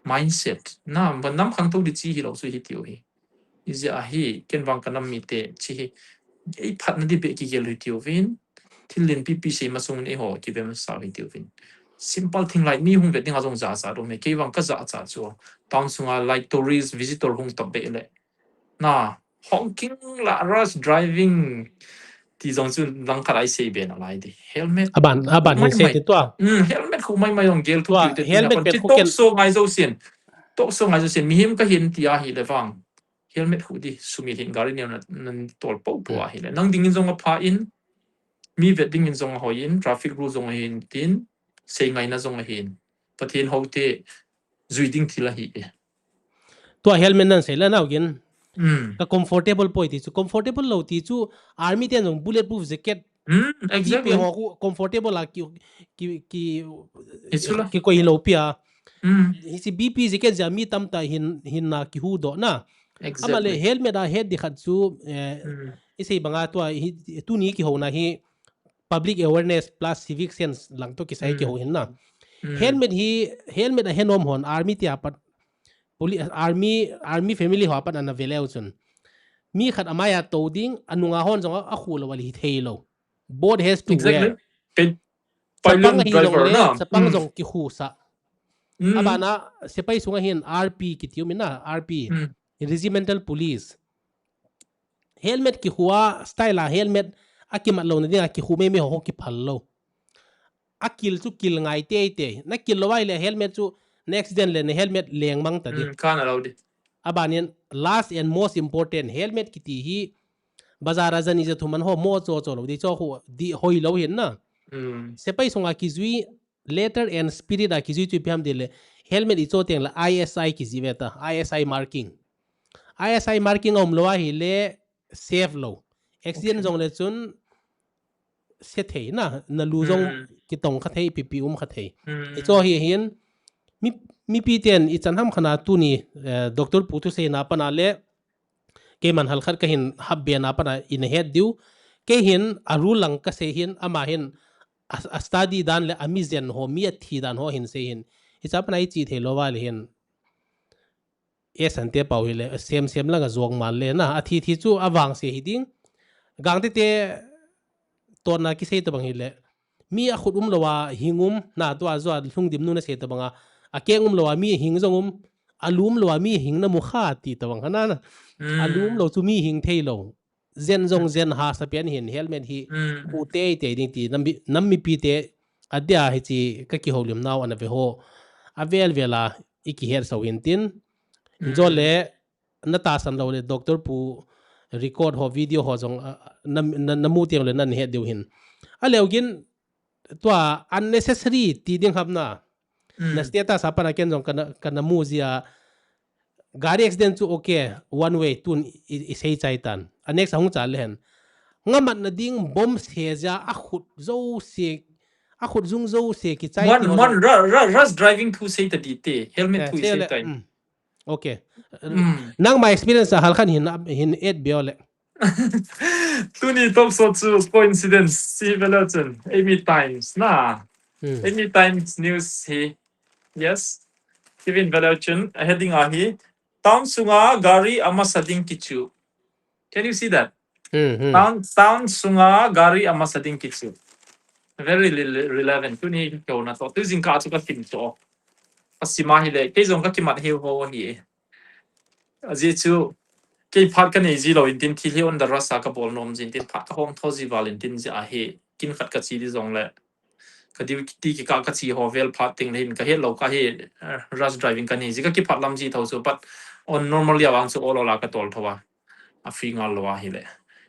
mindset. Na, ba nam khangtou di chi hilou chu hitiu hi. Ijeh a hi, ken vang kanam mite, chi hi, ei phatna di beh kigel u hitiuvin, thil len pipi sei masang un eiho, kivem sao hitiuvin. Simple thing like mi hung vet ding a jong jachat um e, kei vang kajachat chu, town sunga like tourist visitor hung tah beh le. Na, honking lah, rash driving, ti jong chu langkhat a isei be nalai di. Helmet. Aban, aban hin sei ti tua. Hmm, helmet khu maimai jong gel thu tua, tiu te helmet pen khu ken. Talk show ngai jousen. Talk show ngai jousen. Mihem kahin ti ahile vang. Helmet khu di, sumil hin gari neo na, na tol popo ahile. Nang dingin jong apha in, mi vet dingin jong ahoi in, traffic rule jong ahin tin, sei ngaina jong ahin. Pathen houte, jui ding thil ahi e. Tua helmet nan sei le nau gin. Hmm. Ka comfortable poi ti chu, comfortable lou ti chu, army ten jong bulletproof jacket. Hmm, exactly. Ho khu comfortable a ki, ki, ki, Hichu la. Kikoi hilou pi a. Hmm. Hiche B P jacket jeh a mi tamtah hin, hinna kihuhdoh na. Exactly. Ama le helmet a het di khat chu, eh, Hmm. isei banga tua hi, tuni kihouna hi public awareness plus civic sense lang toh kisai Hmm. kihou hin na. Hmm. Helmet hi, helmet a henom hon army tia pat, poli-, army, army family ho a pat ana ve leu chun. Mi khat amai a tou ding, anunga hon jong a, akhu lou a le hithei lou. Both has to wear. Exactly. Chapang ahi jong le, chapang jong kikhu sah. Hmm. Abana, sepai sunga hin R P kiti um in na, R P. Hmm. Regimental Police. Helmet kikhu a, style a helmet, akimat louna dinga kikhu meimei ho, ho kiphal lou. akil chu kil ngai teitei. Na kil lou ahile helmet chu na accident le na helmet leng mang ta di. Hmm, kana lou di. Abanin last and most important, helmet kiti hi bazar a jani jathum an ho mo cho cho lou di, cho ho di hoi lou hin na. Hmm. Sepai sunga kijui, letter and spirit a kijui chu ipi ham tile, helmet i cho teng le I S I kiji ve ta, I S I marking. I S I marking a um lou ahile safe lou. Accident jong le chun se thei na, na lu jong kitong kha thei, pipi um kha thei. I cho hi hin, mi, mipi ten i chan ham khana tuni, eh, Doctor Pu thu seina pana le, keiman hal khat ka hin hap be na pana in het diu. Kei hin a rule lang ka sei hin, ama hin a, a study dan le a mi jen ho, mi a thi dan ho hin sei hin. I cha pana i chi thei lou va le hin. E san te pau hi le, sem sem lang a zuak mal le na, a thi thi chu a vang se hi ding. Gang te te tona kisei tabang hi le. Mi a khut um lou a hing um, na tua zua lhung dim nu na sei tabang a. A keng um lou a mi hing jong um, a lu um lou a mi hing na mu kha ti tabang kha na na. A lu um lou chu mi hing thei lou. Jen jong jen ha sa pian hin helmet hi khu teitei ding ti nam, nam mipi te a dia hi chi ka kihoulim nau ana ve ho. A vel vel a i kihet sau hin tin. Injo le na tahsan lou le Doctor Pu record ho video ho jong, ah, na, na, na mu tiang le nan het diu hin. A leu gin tua unnecessary ti ding hap na. Na status a pana ken jong kana, kana mu jia. Gari accident chu okay, one way tun i, i sei chai tan. A next a hung cha le hen. Ngamat na ding bom se jia a khut jo se, a khut jung jo se ki chai ti ho. Mon, ra, ra, rush driving thu sei ta di te, helmet thu sei tai. Okay. Nangma experience a hal khan hin, hin et beo le. Tuni talk show chu coincidence si ve leu chun. Amy Times na. Amy Times news hi. Yes. Kivin ve leu chun. A heading a hi. Town sunga gari amasa ding kichu. Can you see that? Town, town sunga gari amasa ding kichu. Very rele-, relevant. Tuni keu na to. Tu jingkah chu ka sim cho. Ka sim a hi le. Kei jong ka kimat hiu ho hi. Ajeh chu, kei phat ka nei ji lou in tin thil hi on the rush a ka bol nom jin tin phat ka hom tho ji val in tin jia hi kin khat ka chi di jong le. Ka duty kikah ka chi ho vel phat ting le hin ka het lou ka hi, eh, rush driving ka nei ji ka kiphat lam ji tho chu, but on normally a vang chu ol ol a ka tol tho a. A free ngal lou a hi le.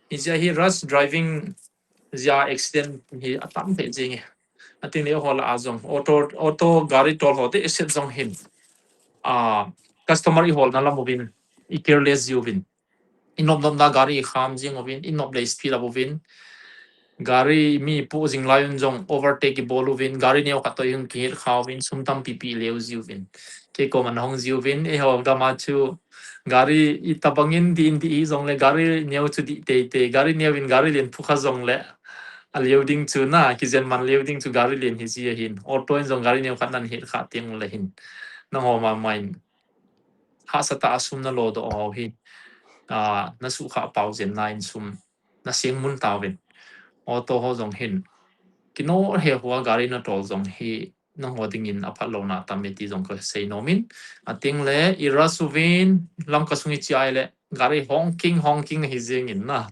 Hi jia hi rush driving jia accident hi a tam thei jing e. A ting le ho la a jong auto, auto gari tol ho te set jong hin. A, customer i hol na lam uvin, i careless ji uvin. I nop nop na gari i kham jing uvin, i nop le i speed up uvin. Gari mi pu jing lai un jong overtake i bol uvin, gari neo khat toh i hung kihet kha uvin, sum tampi pi leu ji uvin. Kei koma na hung ji uvin, eiho gam a chu gari i tabang in di in di i jong le gari neo chu di tei tei, gari neo in gari len phu kha jong le a leu ding chu na, kijen man leu ding chu gari len hi ji a hin. Auto in jong gari neo khat nan het kha tiang le hin. Nangho ma ma in. Hahsa tah a sum na lo doh ho hi. A, na sukha pau jen na in sum. Na sing mun ta uvin. Auto ho jong hin. Kino he hua gari na tol jong hi. Nangho dingin a phat lou na tam e ti jong ka sei nom in. A ting le, i rush uvin, lam ka sung i chi ai le, gari honking, honking hi jing in na.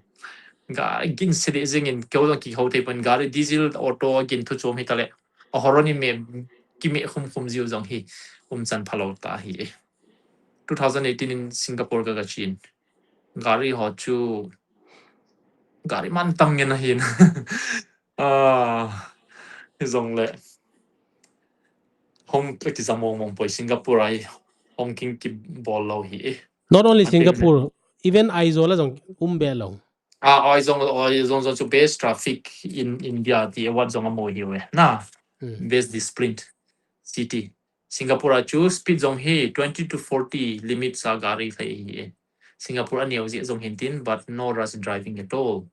Gari gin se de jing in, keu jong kihou thei pon gari diesel auto gin thu chom hi ta le. A horn i me, ki me khum khum jiu jong hi, um chan pha lou ta hi e. Two thousand eighteen in Singapore ka ka chin. Gari ho chu, gari man tam ngen a hin. Ah, hi jong le. Hong ki jam mong mong poi Singapore a hi honking ki bol lou hi e. Not only Singapore, even Aizawl a jong um be lou. Ah, Aizawl, Aizawl jong chu best traffic in India ti award jong a mo hi ve. Na, best disciplined city. Singapore a chu speed jong hi twenty to forty limit sa gari khai hi e. Singapore a neo jeh jong hin tin, but no rush driving at all.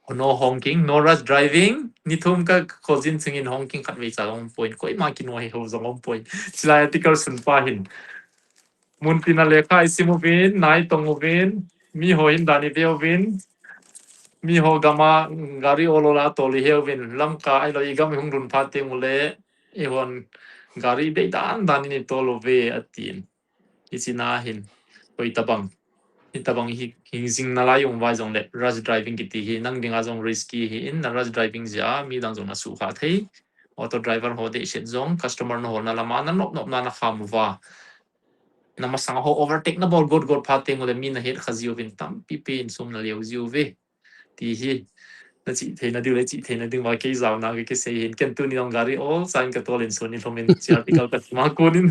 No honking, no rush driving. Ni thum ka khojin chungin honking khat vei cha jong um poi. Koima kino he ho jong um poi. Chilai article sun pa hin. Mun tin a lekha i sim uvin, nai tong uvin, mi ho hin dan i ve uvin, mi ho gam a gari ol ol a tol i he uvin, Lamka ahilou i gam i hung lhun phat teng ule, i hon gari dei dan dan in i tol uve a tin. Hichi na hin, koi tabang. Hitabang hi, hi jing nalai jong vai jongle, rash driving kiti hi, nang dinga jong risky ahin, na rash driving jeh a, midang jong na sukha thei. Auto driver ho dehset jong, customer na holna lama, na nop nopna na kham uva. Na masang ho overtake na bol got got phat teng ule mi na het kha jiuvin tampi pen sum na leo jiuve. Ti hi. Na chih theina diu le chih theina ding va kei jaona ka kisei hin. Ken tuni jong gari ol chan ka tol in sun in lhom in chi article ka sima kun in.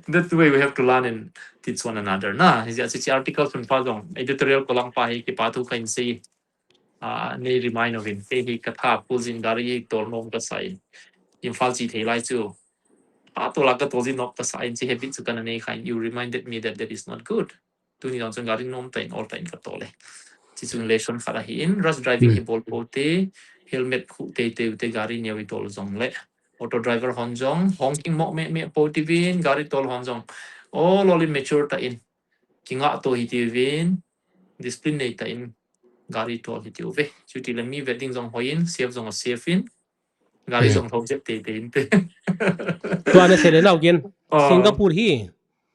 That way we have to learn and teach one another na. Hi jeh a chi article sun pa jong editorial column pa hi kipa thu ka in sei. Ah, nei remind uvin. Kei hi ka tha pul jin gari tol nom ka sa in. Imphal chi thei lai chu. A tol a ka tol jin nom ka sa in chi habit chu ka na nei kha in. You reminded me that that is not good. Tuni jong chun gari nom ta in ol ta in ka tol e. Chi chun lesson khat ahin, rash driving hi bol pou te, helmet khu te te u te gari neo i tol jong le. Auto driver hon jong, honking mo me me pou ti vin, gari tol hon jong. Ol ol in mature ta in, kinga to hi ti vin, discipline nei ta in, gari tol hi ti uve. Chuti le mi ve ding jong hoi in, safe jong a safe in, gari jong hoi jep te te in te. Tua na sei le nau gen. Ah. Singapore hi.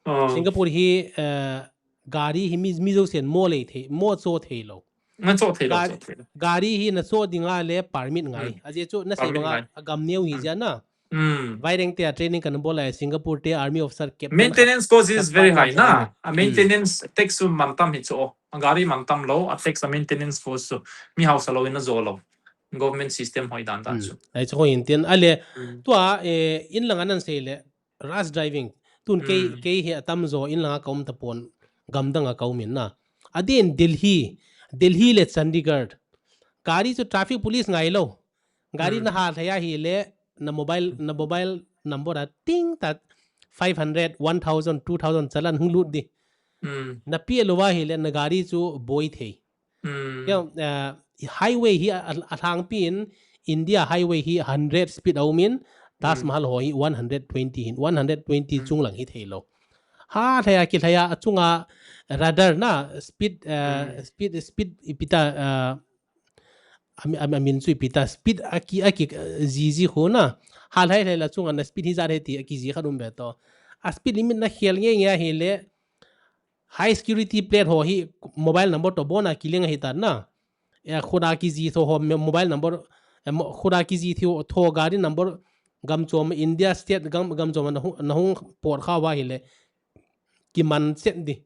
Ah. Singapore hi, eh, gari hi mi, mi jousen mo lei thei, mo cho thei lo. Na cho thei lo, cho thei lo. Gari hi na cho dinga le permit ngai. Hmm. Ajeh chu na sei banga a gam neo hi jeh a na. Hmm. Vaireng te a training kan bol a Singapore te army officer kep. Maintenance cost is very high na. A maintenance tax chu man tam hi chu. A gari man tam lo, a tax a maintenance cost chu. Mi hausa lo in na jo lo. Government system hoi dan dan chu. Ai chu hoi in tin a le. Hmm. Tua, eh, in lang anan sei le. Rash driving. Tun kei, kei hi atam jo in langa ka um tapon, gamdang a ka um in na. Adin Delhi, Delhi le Chandigarh. Gari chu traffic police ngai lo. Gari na hal thei a hi le, na mobile, na mobile number a ting ta five hundred, one thousand, two thousand challan hung lut di. Na pia lo a hi le, na gari chu boi thei. Hmm. Kei, ah, highway hi a, a, a thangpi in India highway hi hundred speed a um in, Taj Mahal ho hi one hundred twenty hin, one hundred twenty chung lang hi thei lo. Ha, thei a ki thei a, a chunga radar na speed, ah, speed, speed ipi ta, ah, a mi, a mi, a min chu ipi ta, speed a ki, a ki, ah, ji ji khu na. Ha, thei thei la chunga na speed hi jat he ti, a ki ji khat um be to. A speed limit na khel nge nge a hi le, high security plate ho hi mobile number to bon a kiling ahi tan na. Eh, khuda kiji tho ho me-, mobile number, eh, mo-, khuda kiji tho, tho gari number gam chom India state gam, gam chom na hung, na hung pot kha uva hi le. Kiman chet di,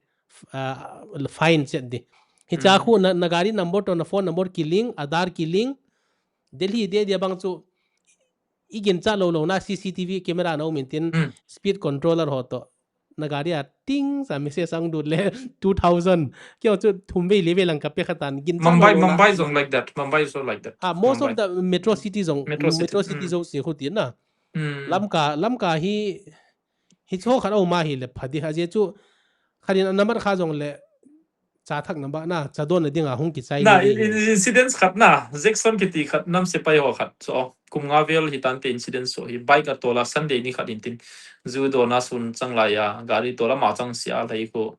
ah, fine chet di. Hicha khu na, na gari number to na phone number kiling, Aadhaar kiling. Delhi de dia bang chu i gin cha lo lo na C C T V camera na um in tin speed controller ho to. Na gari a ting sa message sang dut le two thousand. Kei chu thum vei le vei lang ka pe kha tan gin cha Mumbai, lo lo na. Mumbai zong like that. Mumbai is so like that. Ah, most of the metro city zong, metro city zong si khu ti na. Lamka, Lamka hi, hi cho khat a um a hi le pha di ha je chu khat in a number kha zong le cha thak na ba na, cha don na ding a hung kichai na, ni in, in, incidents khat na, Jackson kiti khat, nam sepai ho khat. So, kum nga vel hi tan te incident so hi, bike a tola Sunday ni khat in tin, zu do na sun chang lai a, gari tola ma chang sia lai ko,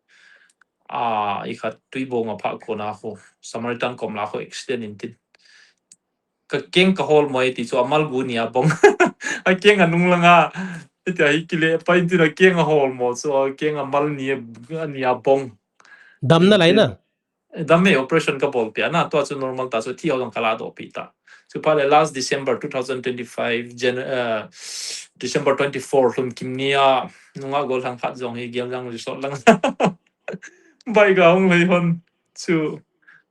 a, i khat tui bong a pha ko na ko, Samaritan kom la ko accident in tin. Ka keng ka hol mo e ti chu a mal gu ni a bong. A keng a nung langa. Iti a hi kile pa in tin a keng a hol mo chu a keng a mal ni a, ni a bong. Dam na lai na? Dam e operation ka bol pia na. Tua chu normal ta chu thi ho dong ka la do pi ta. Chu pa le last December two thousand twenty-five, Jan-, uh, December twenty-four, hlum kim ni a, nunga gol hang khat zong hi Giam Jang Resort lang. Bike a hung lei hon chu,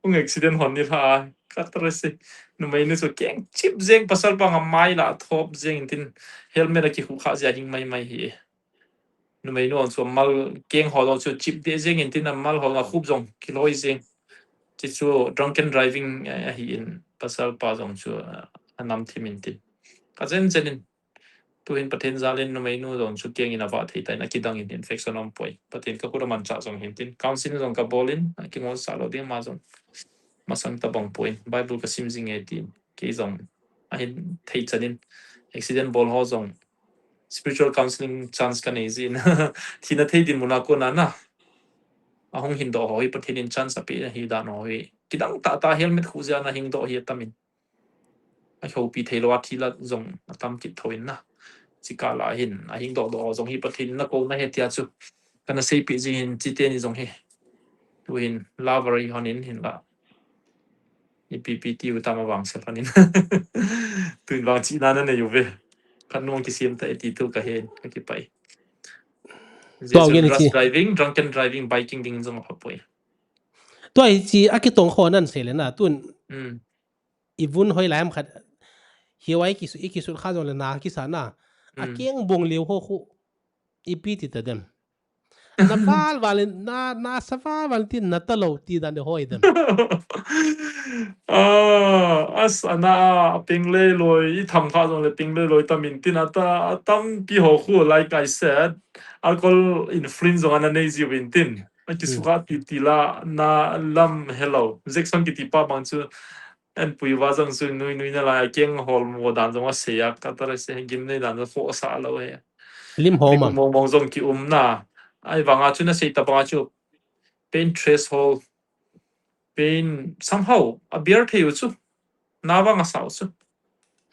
hung accident hon ni hla, ka tara se. Numei nu chu keng chip zeng pasal pang a mai la thop zeng in tin helmet a ki khu kha zia hing mai mai hi. Numei nu chu mal keng hol chu chip de zeng in tin a mal hol a khup zong ki loi zeng. Chi chu drunken driving, eh, ahi in pasal pa zong chu, eh, a nam thim in tin. Ka chen chen in. Tuhin Pathen jal in numei nu zong chu keng in a va thei ta in a kidang in infection om poi. Pathen ka kut a man cha zong hin tin. Counseling zong ka bol in a kingol sa lo ding ma zong. Masang ta bang poi. Bible ka sim zing e tin. Kei zong a hin thei chan in. Accident bol ho zong. Spiritual counseling chance ka nei zin. Thina thei din muna ko na na. A hung hin do ho hi Pathen in chance a pe hi dan ho hi. Kidang ta ta helmet khu zia na hing do hi a tam in. A hopi thei lo a thi la zong a tam kit tho in na. Chi ka la hin, a hing do do zong hi Pathen na ko na he tia chu. Ka na sei pi zing hin chi te ni zong hi. Tuhin lover i honin hinla. Ipi ipi tiu tam avang se panin. Tuin vang chihna nanei uve. Khat nung kisem ta e ti tu kahen, kakipah e. Tua Jesu, gin rush chi. Driving, drunken driving, biking ding jong apha poi. Tua hi chi akitong kho nan se le na tun. Hmm. I vun hoi lai ham khat. Hiwai kisu, i kisu kha jong le na kisa na. Hmm. Akeng bong leo ho khu. Ipi ti ta dem. Na val val in, na, na sa val val tin na ta lo ti dan de hoi dem. Ah, as ana ping le loi, i tham kha jong le ping le loi tam in tin ata, atampi ho khu, like I said, alcohol influence jong ana nei jiu in tin. A kisu kha ti ti la, na lam hello. Jackson kiti pa bang chu, an pui va jong chu nui nui na lai, keng hol mo dan jong a se ya, ka ta ra se, gim nei dan jong kho sa lo he. Lim ho Lim mam. Mo mo jong ki um na. Ai vang a chu na sei ta bang a chu, pain threshold, pain somehow, a beer thei u chu. Na vang a sa u chu.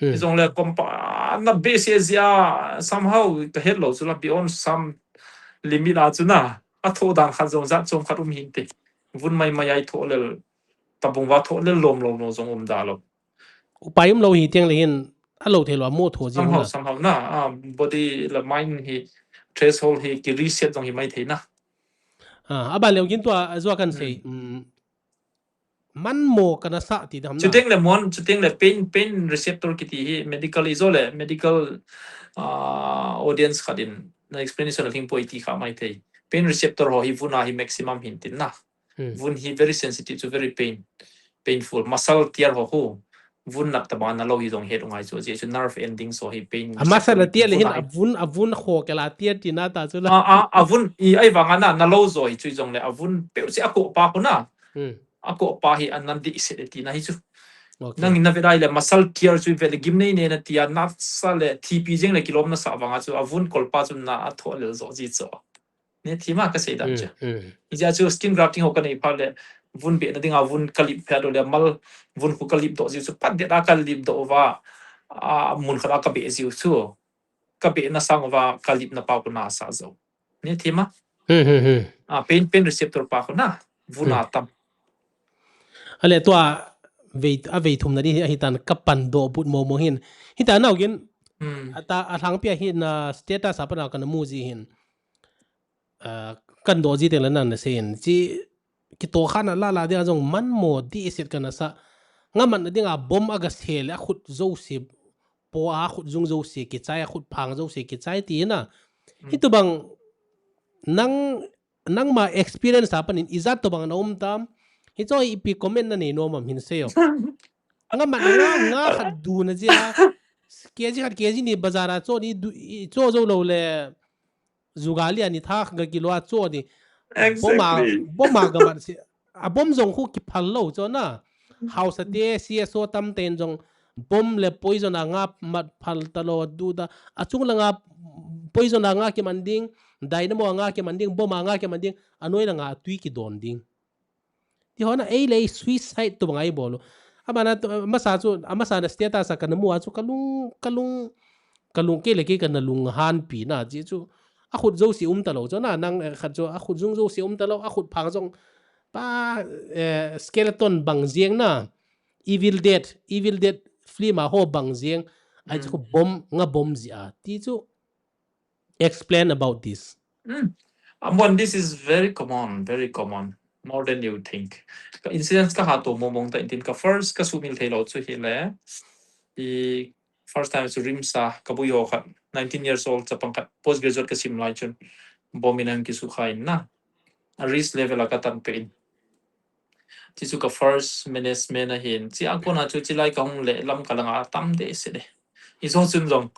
Hmm. Jong le kompa, na be se zia, somehow, ka het lo chu la beyond some limit a chu na. A tho dan khat jong jat chom khat um hin te. Vun mai mai ai tho le, tabung va tho le lom lom lo jong um da lo. Upai um lo hi tiang le hin, a lo thei lo, a mo tho jing Somehow, na. Somehow na, ah, body le mind hi, threshold hi, ki reset jong hi mai thei na. Ah, a ban leo gin tua, a jua kan sei, Hmm. um, man mo kana sa ti dam na. Chuteng le mon, chuteng le pain, pain receptor kiti hi, medical i jo le, medical, ah, audience khat in, na explanation a hing poi ti kha mai thei. Pain receptor ho hi vun a hi maximum hin tin na. Hmm. Vun hi very sensitive to very pain, painful. Muscle tear ho khu. Vun nat taba na lo hi jong het u ngai chu. Jeh chu nerve ending so hi pain A muscle receptor na tear le vun hin a a hi. Vun, a vun kho ke la tear ti na ta chu la. A, a, a vun i ai vang a na, na lo jo hi chu jong le a vun peu se a ko pa ko na. Hmm. A ko pa hi a nan di se le ti na hi chu. Okay. Nang in na ve dai le muscle tear chu ve le gim nei nei na ti a na sa le thipi jeng le kilom na sa vang a chu a vun kol pa chu na a tho le jo ji chu. Ne thima ka sei dan Hmm, chu. Hmm. Ija chu skin grafting ho ka nei pha le vun be na ding a vun ka lip pha do le mal vun khu ka lip do jiu chu pat de da ka lip do va a mun khat a ka be jiu chu. Ka be na sang va ka lip na pa ko na sa jo. Ne thima? Hmm, hmm, hmm. A pain, pain receptor pa ko na vun a Hmm. tam. Ale tua vei, a vei thum na di hi, hi tan ka pan do but mo mo hin. Hi ta nau gin, Hmm. a ta, a thang pia hi na status a pan a ka na mu ji hin. Ah, kan do ji teng le nan na sei in. Chi, kito kha na la la ding a jong man mo di set ka na sa. Nga man na ding a bom a ga se le a khut jo se. Po a khut jung jo se ki chai, a khut phang jo se ki chai ti na. Hmm. Hi tu bang nang, nang ma experience a pan in i jat to bang na um tam. Hi cho i pi comment na nei no mam hin sei yo. Nga man nga, nga khat du na ji a. K G khat K G ni bazar a cho ni du, i cho jo lo le. Jugali a ni thak ga kilo a cho ni. Bom a, Exactly. Bom a ga mat si. A bom jong khu ki phal lo cho na. House a te, C S O tam ten jong bom le poison a nga mat phal ta lo du da. A chung la nga poison a nga ki man ding, dynamo a nga ki man ding, bom a nga ki man ding, a noi la nga tui ki don ding. Ti ho na ei le ei suicide tu bang ai bol u. Ama na tu, masa chu, amasa na status a ka na mu a chu ka lung, ka lung, ka lung ke le ke ka na lung han pi na ji chu. A khut jo si um ta lo chu na nang, eh, khat chu a khut jung jo si um ta lo, a khut phang jong pa, eh, skeleton bang jeng na. Evil Dead, Evil Dead film a ho bang jeng. Ai chu Hmm. bom, nga bom ji a. Ti chu explain about this. Hmm. Amon, this is very common, very common, more than you think. Ka incidents ka ha to mo mong ta intin ka first ka sumil thei lo chu hi le. I first time chu RIMS a ka bui ho khat, nineteen years old chapang khat, post graduate ka sim lai chun. Bom in an ki su kha in na. A risk level a ka tan pe in. Chi chu ka first management a hin. Chi a kona chu chi lai ka hung le lam ka langa tam de se de. I zo chun jong,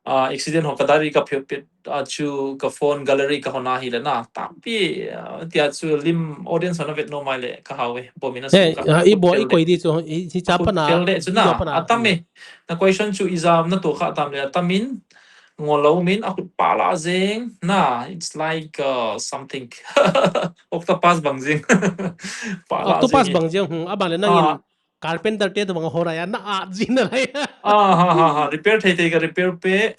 ah, accident ho ka diary ka phep pet, ah, chu ka phone gallery ka hona hi le na. Tampi, ah, tia chu lim audience ho na vet no mai le ka hau e. Bom in a He, su ka. Ah, i Khut bo, i fel de. Koi di chu, i, i cha Khut pana, fel de chu i na. Cha pana. Atam e. Na question chu i jam na to kha tam le atam in. Ngol lo min a khut pa la jeng. Na, it's like, uh, something. Octopus bang jeng. Pa la Octopus jeng. Bang jeng, hmm, a ban le nang in Ah. Carpenter te to bang ho ra ya na a jin na lai. Ah, ha, ha, ha. Repair thei thei ka repair pe.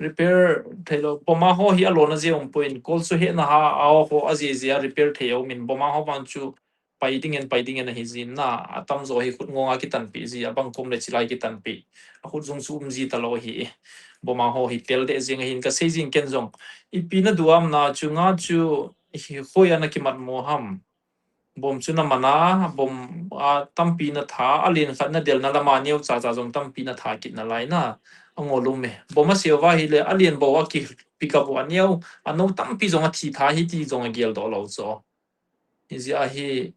Repair theilou. Bomb a ho hi alona jeh um poi. Kol chu hena ha, a ho ajeh jeh a repair thei aumin. Bomb a ho vang chu pai dingin, pai dingin ahi jin na. Atamjo hi khut ngong a kitanpi ji, abang kom le chilai kitanpi. Akhut jong chu um ji talou ahi. Bomb a ho hi tel deh jing ahin kasei jin ken jong. Ipi naduh am na chu nga chu hi hoi ana kimat mo ham. Bomb chu naman a, bomb a tampi natha, alen khat nadelna lama neocha cha jong tampi natha kit nalai na. Angol um e. Bomb asei uva ahile, alen bou a ki pick up u aneo, anou tampi jong athi tha hi ti jong agel doh lou chu. Hijeh a hi,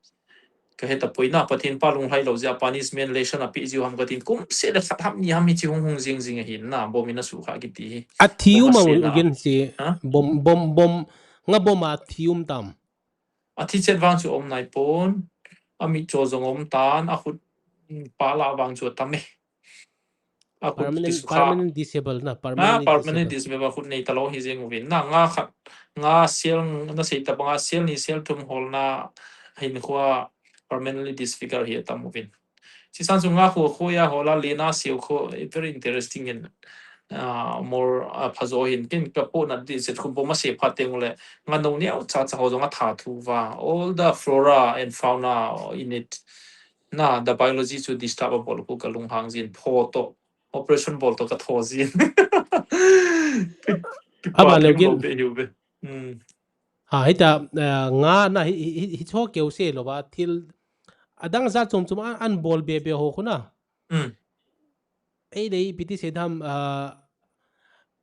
kahe tapoi na, Pathen pa lunglhai lou jeh a punishment lesson apeh jiu ham katin, kum seh le khat ham ni ham hiche hung hung jing jing ahin na, bomb in asuhkhah kiti hi. Athi um am u gen si, ha? Bomb, bomb, bomb, nga bomb a thi um tam. Athi chet vang chu um nai pon, amit cho jong um tan, akhut, mm, pala vang chu atam e. Akhut permanent, kisukha. Permanent disable na, ah, permanently permanent disable. Disable, akhut nei talou hi jeng uvin. Na nga khat, nga sel, nasei tabang a sel ni sel thum holna hin khua permanently disfigure hi atam uvin. Chisan chu nga khu khu ya hola lena siu khu, eh, very interesting in, ah, more, ah, phajo hin kin ka po na di set khu bomb asei phat teng le nga nou neocha cha ho jong atha thu va. All the flora and fauna in it. Na, the biology chu disturb abol khu kalung hang jin photo. Operation bol to katho jin. Ama leu gin. Hmm. Ha, hita, eh, nga na hi, hi, hi, hi cho keu se lou va thil adang jat chom chom an, an bol be be ho khu na. Hmm. Ei dei piti se tham, ah,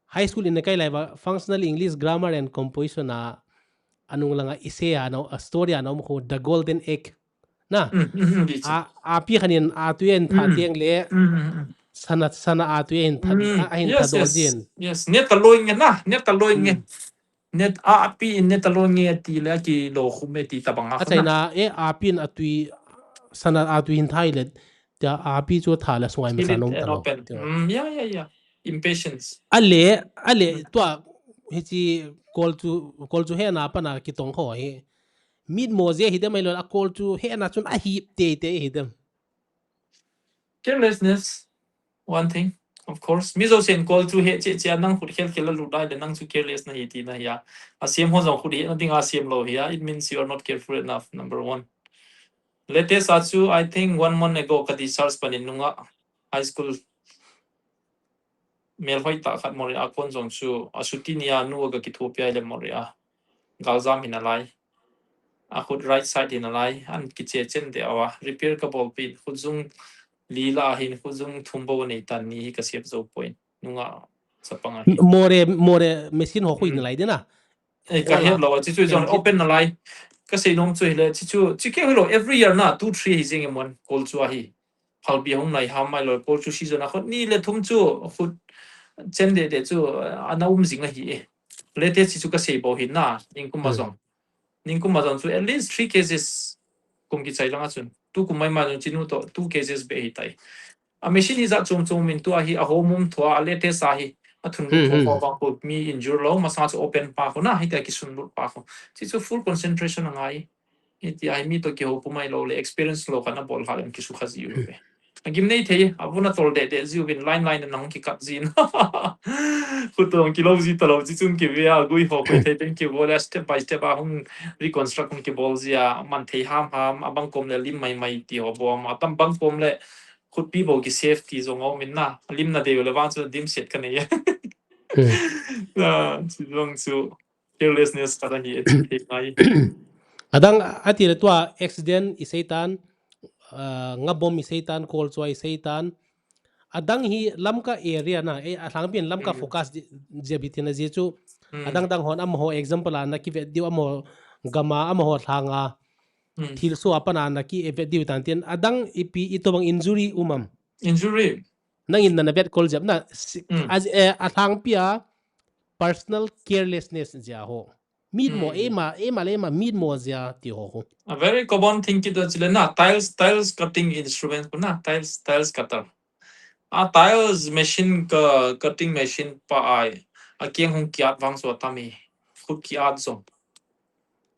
high school in kai lai va functional English grammar and composition a anung langa essay a no, a story a no khu The Golden Egg. Na. Hmm, hmm, hmm, a, api khanin atui in tha teng le. Hmm, hmm, hmm. Sana, sana atui in tha, hmm, a, a in yes, tha do yes, jin. Yes, ne ta loi nge na, ne ta loi nge. Hmm. Net a api in ne talou nge ti le kilou khum e ti tabang a. Achaina, eh, api in atui, sana atui hin thai le, tia api chu tha le sungai masa nom talou. Mm, yeah, yeah, yeah. Impatience. Ale, ale, tua, hichi kol chu, kol chu hena pana kitong kho hi. Mit mo je hi dem ai lo, a kol chu hena chun ahip tei tei hi dem. Carelessness, one thing, of course. Mi jousen kol chu he che che a nang khut khel khel a lut dai le nang chu careless nahi tina hi a. Asem ho jong khut hena dinga sem lou hi a. It means you are not careful enough, number one. Latest a chu, I think one month ago ka discharge panin nunga high school. Mel hoi ta khat Moreh a kon jong chu, a chuti nia nu a ka kithopi a le Moreh a. Galjam hin alai. A khut right side hin alai. An kiche chen de awa. Repair ka bol pin. Khut jung li la hin khut jung thum bou nei tan ni hi ka siap jou poi. Nunga chapang a hi. Moreh, Moreh machine ho khu in lai de na. Eh, ka het lou, chi chu jong open nalai. Ka sei nom chu hile, chi chu, chi keu hilou, every year na, two, three hi jing e mon, kol chu ahi. Phalbi hung nai ham mai lou, kol chu season a khut ni le thum chu, khut chen de de chu, ana um jing ahi e. Latest chi chu ka sei bou hi na, ningkum a jong. Ningkum a jong chu, at least three cases kum kichai lang a chun. Tukum mai ma jong chinu to, two cases be hi tai. A machine hi jat chom chom in tua hi a home um thua a latest a hi a thun lut thua vang khu mi injure lou masa chu open pa khu na hi ta kisun lut pa khu. Chi chu full concentration a ngai. Hi ti a hi mi to kiho pu mai lou le experience lou kana bol ha lem kisu kha ji u ve. A gim nei thei a vuna tol de de ji u vin line line na hung kikat jin. Khu to kilou ji talou chi chun kive a gui ho khu thei ten kibol a step by step a hung reconstruct hung kibol ji a man thei ham ham a bang kom le lim mai mai ti ho bom a tam bang kom le khutpi bou ki safety jong a um in na, lim na deu le vang chu dim set ka nei e. Hmm. Na, chi jong chu carelessness ka ta hi e, chi thei ngai. Adang ati le tua accident i sei tan, ah, nga bom i sei tan, kol chua i sei tan. Adang hi Lamka area na, eh, a Lhangpi in Lamka focus di, jia bitina ji chu. Hmm. Adang dang hon amaho example a na kivet diu amaho gama, amaho lhanga. Hmm. Thil so a pana na ki vet diu tan tin. Adang ipi itobang injury um am. Injury. Nangin nana vet kol jep na, si-, hmm, as, eh, a Lhangpi a personal carelessness jia ho. Mit mo, hmm, ema, ema le ema, mit mo jia ti ho ho. A very common thing kit a chile na, tiles, tiles cutting instrument ko na, tiles, tiles cutter. A tiles machine ka, cutting machine pa ai, a kiang hung kiat vang so tami, khut kiat so.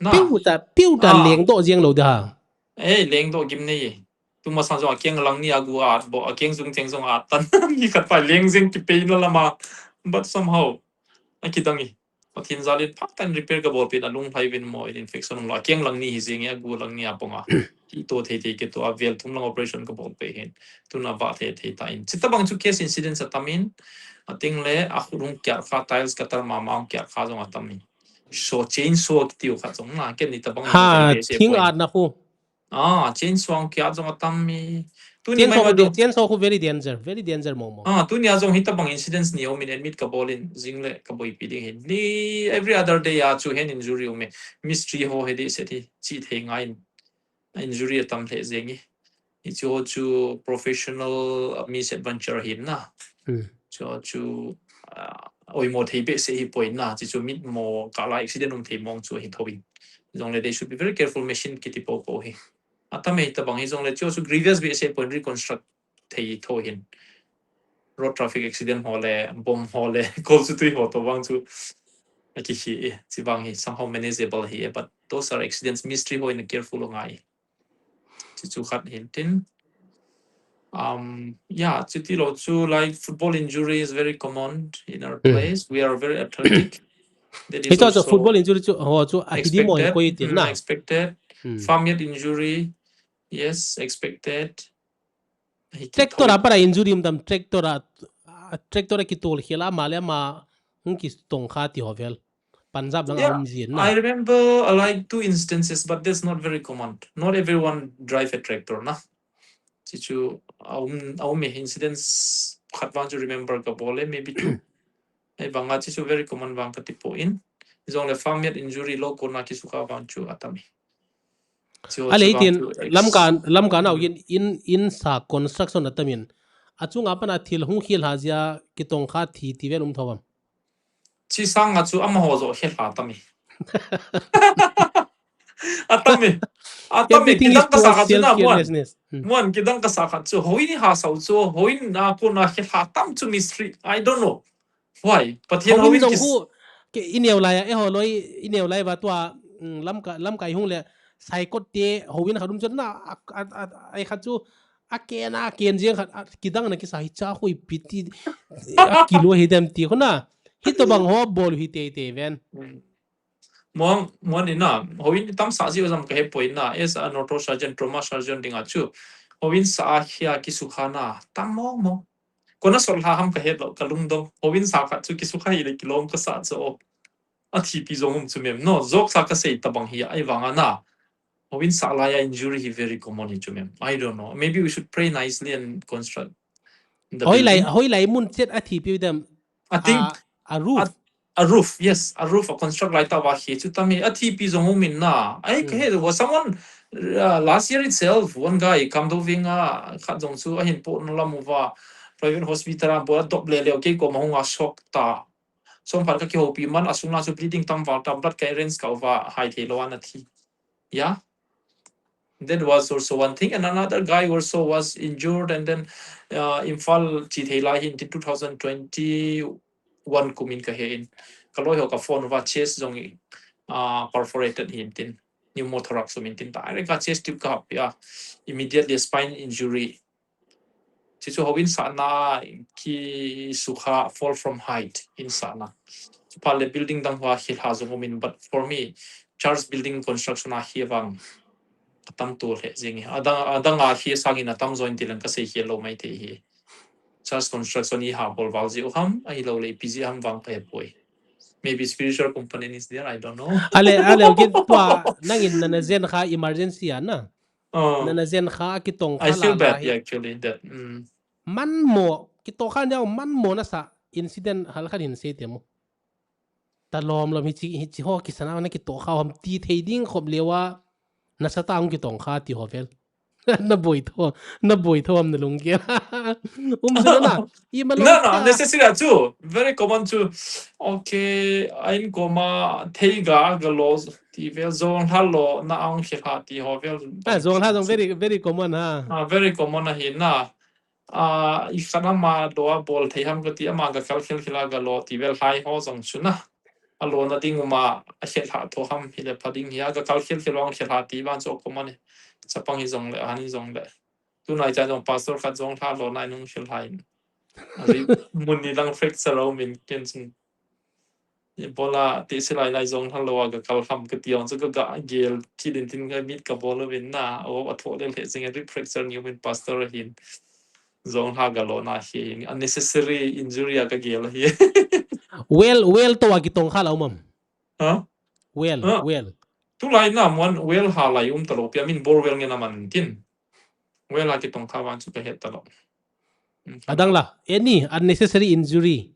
Na. Piu ta, piu ta ah. Leng do jeng lo da. Eh, leng do gim nei. Tuma sang jong a kiang lang ni a gu a at bo, a kiang jung cheng jong a at tan. Ni khat pa leng jeng kipei na lama. But somehow, akidang e. Pathen jal in phatah in repair kabol peh in alunglhai uvin mo, in infection lo, akeng lang ni hi jeng e, agu lang ni a pong a. Kito thei thei kito a, vel thum lang operation kabol peh hin. Tuna vah thei thei ta in. Chuti bang chu case incidents atam in, ating le, akhut hung kiat kha, tiles katar mama hung kiat kha jong atam in. So chainsaw kitiu khat jong na, ken ni tabang Ha, ni thing point. At na khu. Ah, chainsaw kiat jong atam e. Tuni mai Chainsaw ma khu, ding. Chainsaw khu very danger, very danger mong mong. Ah, tuni a jong hitabang incidents ni um in admit kabol in jing le kaboipi ding hin. Ni every other day a chu hand injury um e. Mistri ho he di se thi, chi thei ngai in. Injury atam lheh jeng e. Hichu chu professional, uh, misadventure hin na. Hmm. Chu chu, uh, oimo thei behseh hi poi na. Chi chu mit mo kah la accident um thei mong chu hi tho in. Jong le they should be very careful, machine kiti po po hi. Atam e tabang hi jong le chu chu grievous behseh poi, reconstruct thei tho hin. Road traffic accident ho le, bomb ho le, kol chu tui ho to vang chu. Aki hi e, chi vang hi somehow manageable hi e, but those are accidents, mistri ho in careful ngai. Chi chu khat hin tin. Um, yeah, chuti lo chu, like, football injury is very common in our Hmm. place. We are very athletic. That is Hito chu also football injury chu, ho chu, a hi di mo expected. Koi tin Mm, na. Expected. Hmm. Farmyard injury, yes, expected. Hi ki Tractor thoi. A para injury um tam, tractor a, a, tractor a kitol khel a, ama le ama hung kitong kha ti ho vel. Punjab lang a Yeah, um jin na. I remember, uh, like, two instances, but that's not very common. Not everyone drive a tractor, na. Chi chu, a um, a um e incidents khat vang chu remember kabol e, maybe two. Ei vang a chi chu very common vang kati po in. Jong le farmyard injury lo kona kisukha vang chu atam e. Chi ho Ale chi vang tin, chu ex- Lamka, Lamka nau Mm. in, in, in sa construction atam in. Achunga pana thil hung khel ha jia kitong kha thi ti vel um tho am. Chi sanga chu amaho jo khel ha tam e. Atam e. Atam e. Everything is Kidang kasa towards khat chu na, Muan. Self-carelessness. Hmm. Muan, kidang kasa khat chu. Hoi ni ha sau chu. Hoi na kona khel ha tam chu mistri. I don't know. Why? Pathen Houin houin jong kis- khu, ke, i neo lai a, eiho loi, i neo lai va tua, mm, Lamka, Lamka i hung le, Saikot te, houin khat um chun na, a, a, a, a, ai khat chu, a ken, a ken jeng khat, a, kidang na kisa hi cha khu ipi ti, a kilo hi dem ti khu na, hitobang ho bol hi tei tei ven. Mm. Muan, Muan in na, houin tam sa ji jam ka he poi na, as a neurosurgeon, trauma surgeon ding a chu, houin sa a hia kisukha na, tam mo mo. Kona sol ha ham ka het lo, ka lungdong. Houin sa khat chu kisukha hi le kilom ka sa chu. A thipi jong um chu mem. No, jok sa ka sei tabang hi, ai vang a na. Houin sa lai a injury hi very common hi chu mem. I don't know. Maybe we should pray nicely and construct the Hoi lai, building. Hoi lai mun chet a thipi dem. I think a, a roof. A, a roof, yes, a roof, a construct lai ta va hi chu tam e, a thipi jong um in na. Ai, ka Hmm. he, was someone, uh, last year itself, one guy, Kamdoving a, khat jong chu, a hin po na lam uva, private hospital a, bo a dop le le, okay, ko ma hung a shock ta. Som phat ka kihoupi man, a sung la chu bleeding tam val ta, blood clearance ka uva, hai thei lo a na thi. Yeah. That was also one thing. And another guy also was injured. And then, uh, Imphal chi thei lai hin two thousand twenty-one kum in ka he in. Ka loi ho ka phone uva chest jong, uh, perforated hin tin. Pneumothorax um in tin. Direct ka chest tube ka hap ya. Immediately spine injury. Chi chu houin sa na kisukha, fall from height in sa na. Chu phat le building dang hoa khel ha jong um in, but for me, church building construction a hi vang ka tam to le jing hi. Adang, adang a hi sang in atam join ti lang ka sei hi lo mai thei hi. Church construction i ha bol val ji u ham, ahi lo le ipi ji ham vang ka he poi. Maybe spiritual component is there, I don't know. Ale, ale, okay, tua, nang in na na jen kha emergency a na. Oh. Na na jen kha, a kitong kha I feel la bad, la hi. Yeah, actually, that, mm. Man mo, kitong kha niau, man mo na sa, incident hal khat hin sei te mo. Ta lom lom hi chi, hi chi ho kisa na na kitong kha ham ti thei ding khop le wa, na sa ta hung kitong kha ti ho vel. Na boi tho, na boi tho am na lung ke. Um sa na, i ma lo No, no, ta. Necessary a chu. Very common chu. Okay, a in koma thei ga ga lo ti vel zong hal lo na ang khel ha ti ho vel. Ah, zong hal zong very, very common ha. Ah, very common a hi na. Ah, i khat ama lo a bol thei ham ka ti ama ga kal khel khel a ga lo ti vel hai ho zong chu na. A lo na ding uma a khel ha tho ham hi le pha ding hi a ga kal khel khel ang khel ha ti van chu common e. Chapang hi zong le, a han hi zong le. Tunai cha jong pastor khat jong hla lo nai nung hil hai. Rib mun ni lang fracture a um in ken chun. Ibola ti silai lai jong hal lo a ka kal ham ka ti ong chu ka ga gel ti din tin ka mit ka bol uvin na. O a tho le le jing rib fracture ni um in pastor hin. Jong ha ga lo na hi unnecessary injury a ka gel hi. Well, well to a kitong kha la um am. Ha? Well, Ha? well. Tu lai na mon well ha lai um ta lo pia min bor well nge na man tin. Well a kitong kha van chu ka het ta lo. Mm. Adang la, any unnecessary injury?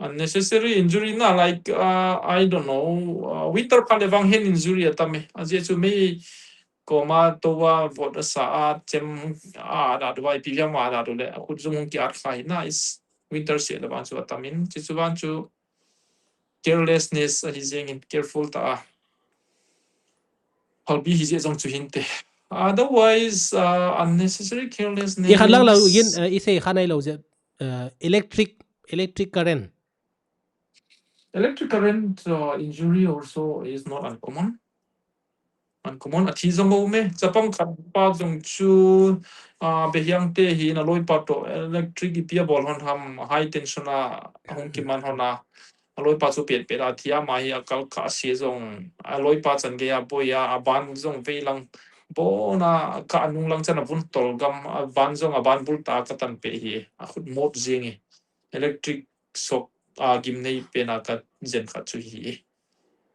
Unnecessary injury na, like, uh, I don't know, uh, winter pha le vang hen injury a tam e. A je chu mei koma to va vot a sa a chem a da du vai pi via ma da du le a khut jung hung ki at kha hi na is winter se le vang chu a tam in. Chi chu vang chu carelessness a hi jeng in careful ta a. Phalbi hi je jong chu hin te. Otherwise, uh, unnecessary carelessness. I khan lang lo yin, uh, i sei khan ai lo je, uh, electric, electric current. Electric current, uh, injury also is not uncommon. Uncommon a thi jong um e. Chapang khat pa jong chu, uh, behiang te hi na loi pa to electric i pia bol hon ham high tension a hung ki man hon a. A loi pa chu pet pet a thi a ma hi a kal ka si jong. A loi pa chan ge a boi a, a ban jong vei lang. Bona ka anung lang chan a vun tol gam, a ban jong a ban bul ta ka tan pe hi. A khut mot jing e. Electric shock a gim nei pe na ka jen khat chu hi.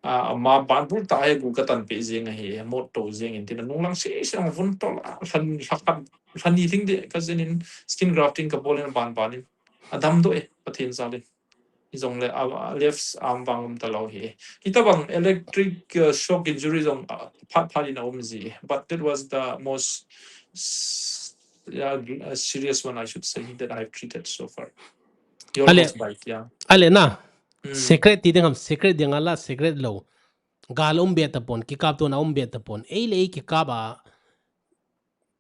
A, ama ban bul ta he gu ka tan pe jing a hi. Mot to jing in tin a nung lang si si a vun tol a hlan, hlan, hlan ni thing de ka jen in skin grafting ka bol in ban ban in. A dam do e, Pathen jal in. Hi jong le, a, a left arm vang um ta lo hi. Hi ta bang electric, uh, shock injury jong, uh, phat phat in a um ji. But that was the most s-, yeah, uh, serious one, I should say, that I've treated so far. He Ale, almost died, yeah. Ale na. Hmm. Secret ti ding ham, secret ding ala, secret lo. Gal um be ta pon, kikap tu na um be ta pon. Ei le ei kikap a,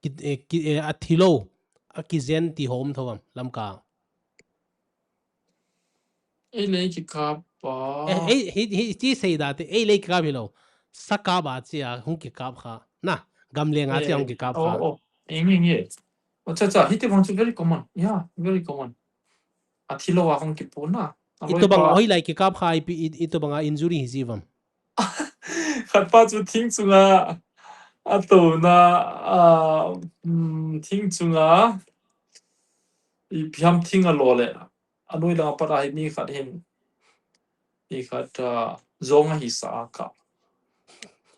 ki, eh, ki, eh, a thi lo, a kijen ti hom tho am, lam ka. Ei le ei kikap a. Eh, ei, hi, hi, ti sei da te, ei le ei kikap hi lo. Sa kap a chi a, hung kikap kha. Na, gam le nga chi a hung kikap kha. Oh, oh. Eng, eng, eng. Oh, cha, cha, hi te bang chu very common. Yeah, very common. A thi lo a hung kipu na. A loi pa. I to bang hoi lai kikap kha, i pi, i, i to bang a injury hi ji vam. Khat pa chu thing chunga, a to na, a, um, thing chunga, i piam thing a lo le. A noi lang a pat a hi mi khat hin. Mi khat, ah, jong a hi sa a ka.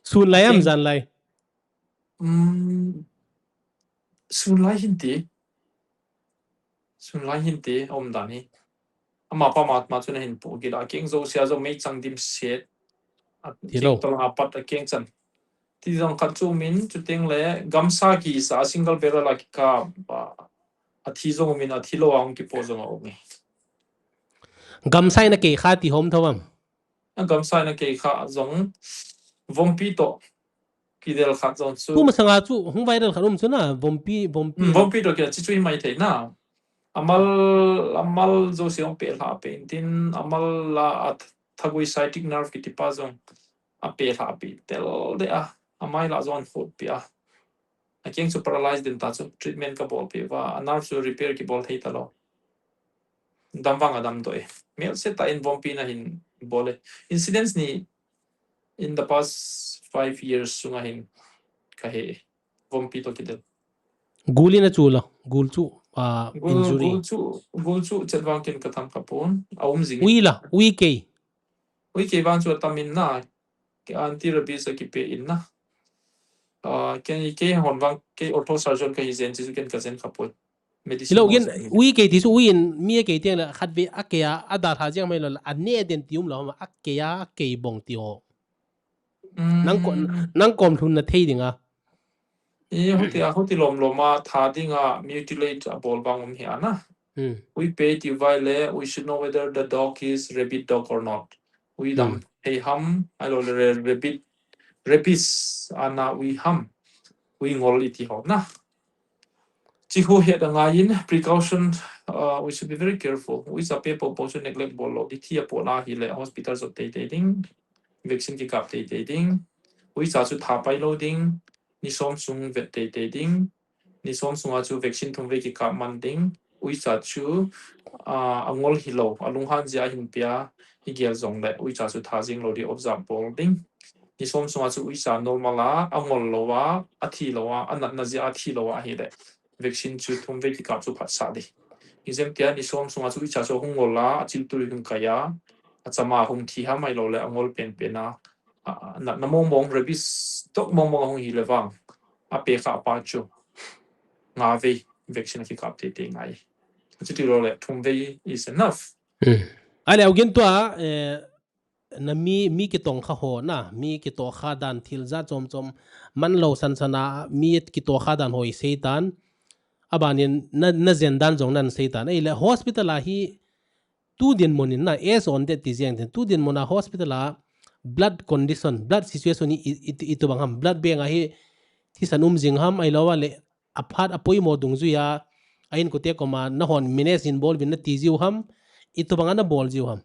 Sun lai am jan lai? Um, sun lai hin ti. Sun lai hin ti, a um dan hi. Ama pa ma, ma chu na hin pu gila keng jo sia jo mei chang dim set. A ti lo. Keng to lang a pat a keng chan. Ti jong khat chu min chu teng le gamsa ki sa single barrel a ki ka ba. A thi jong min a thi lo ang ki po jong a um e. Gamsa in a kei kha ti hom tho am? A gamsa in a kei kha jong vompi to kidel khat jong chu. Pu masanga chu hung viral khat um chu na vompi, vompi. Hmm, vompi to ki a chi chu hi mai thei na. Amal, amal jo se hung pe hla pe in tin amal la a th-, thagui sciatic nerve ki ti pa jong a pe hla pe tel de a. Amai la jong khut pi a. A keng chu paralyzed din ta chu treatment ka bol pe va, a nerve chu repair ki bol thei ta lo. Dam vang a dam do e. Mel se ta in vompi na hin bol e. Incidents ni in the past five years sunga hin ka he vompi to kidel. Gul in a chu lo, gul chu, ah, injury. Gul chu, gul chu chet vang ken ka tham ka pon. A um jing. Ui la, ui kei. Ui kei vang chu a tam in na, ke anti rabies a kipe in na. Ah, ken, kei hon vang, kei ortho surgeon ka hi jen, chi chu ken ka jen ka poi. Medicine lo ken, ui kei ti chu ui in, mi a kei tiang la, khat ve a kei a, a da tha jiang mai lo la, a ne den ti um lo, a kei a, a kei bong ti ho. Nang ko, nang kom lhun na thei ding a. I, huti a, huti lom lom a, tha ding a, mutilate a bol vang um hi a na. Ui pe ti vai le, we should know whether the dog is rabid dog or not. Ui dam thei ham, ai lo le re-, rabid, rabies a na ui ham, ui ngol i ti ho na. Chi ho het a ngai in, precaution, uh, we should be very careful. Ui sa pe po po chu neglect bol lo, di thi a po na hi le, hospital jot tei tei ding, vaccine ki kap tei tei ding. Ui sa chu tha pai lo ding, ni som sung vet tei tei ding. Ni som sunga chu vaccine thum ve ki kap man ding. uicha chu, ah, angol hilou, alunghan jeh a hin pia, igel jongle, uicha chu tha jing lou ding, observe bol ding. Ni som sunga chu uicha normal a, angol lou a, athi lou a, anatna jeh a athi lou a ahile, vaccine chu thum vei kikap chu phatsah ding. Ijemtia ni som sunga chu uicha chu hung ngol a, achiltui hung kai a, achama hung thi ham ahilouleh angol penpen a, a, natna mongmong, rabies toh mongmong ahung hile vang, apekha pa chu nga vei vaccine akikap teitei ngai. Chuti louleh thum vei is enough. Ahile, Augin tua, eh, na mi, mi kitongkha ho na, mi kitohkha dan thil jat chom chom, manlou san san a, mi kitohkha dan ho isei tan, abanin na, na jen dan jong nan sei tan. Ahile hospital a hi, tu dinmun in na, as on date ti jeng tin, tu dinmun a hospital a blood condition, blood situation i, i, i, itobang ham, blood bank a hi thisan um jing ham, ahilouleh aphat apoimo dungjuia, a inkote koma nahon manage in bol uvin nati jiu ham, itobang a nabol jiu ham?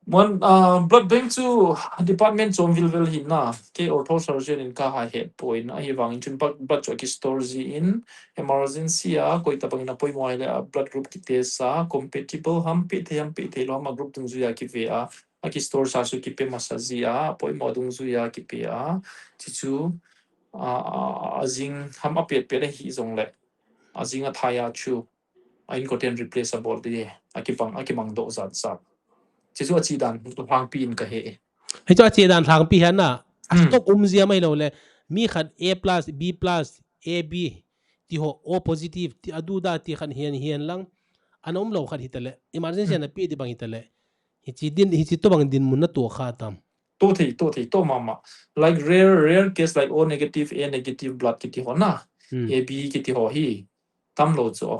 Mon, ah, blood bank chu department chom vilvel hi na, kei ortho surgeon in kaha het poi na, ahivangin chun blood, blood chu akistore ji in, emergency a, koi tabang in apoimo ahile, a blood group kitest a, compatible ham, pehthei ham, pehthei lou ham, a group dungjuia kive a, akistore sa chu kipe masa ji a, apoimo dungjuia kipe a, chuchu, ah, ajing ham apet pet ahi jongle, ajing athai a chu, a inkoten replace abol ding, akibang, akibang doh jat jat. Chuchu ache dan lhangpi in kahe. Hichu ache dan lhangpi hi na, a stock um ji ham ahilouleh, mi khat A plus, B plus, A B, ti ho, O positive, ti adu da ti khat hihen hihen lang, ana umlou khat hitale, emergency ana pe ding bang hitale, hiche din, hiche tobang dinmun natohkha tam? Toh thei, toh thei, toh mama. Like rare, rare case like O negative, A negative blood kiti ho na, A B kiti ho hi tamlou chu.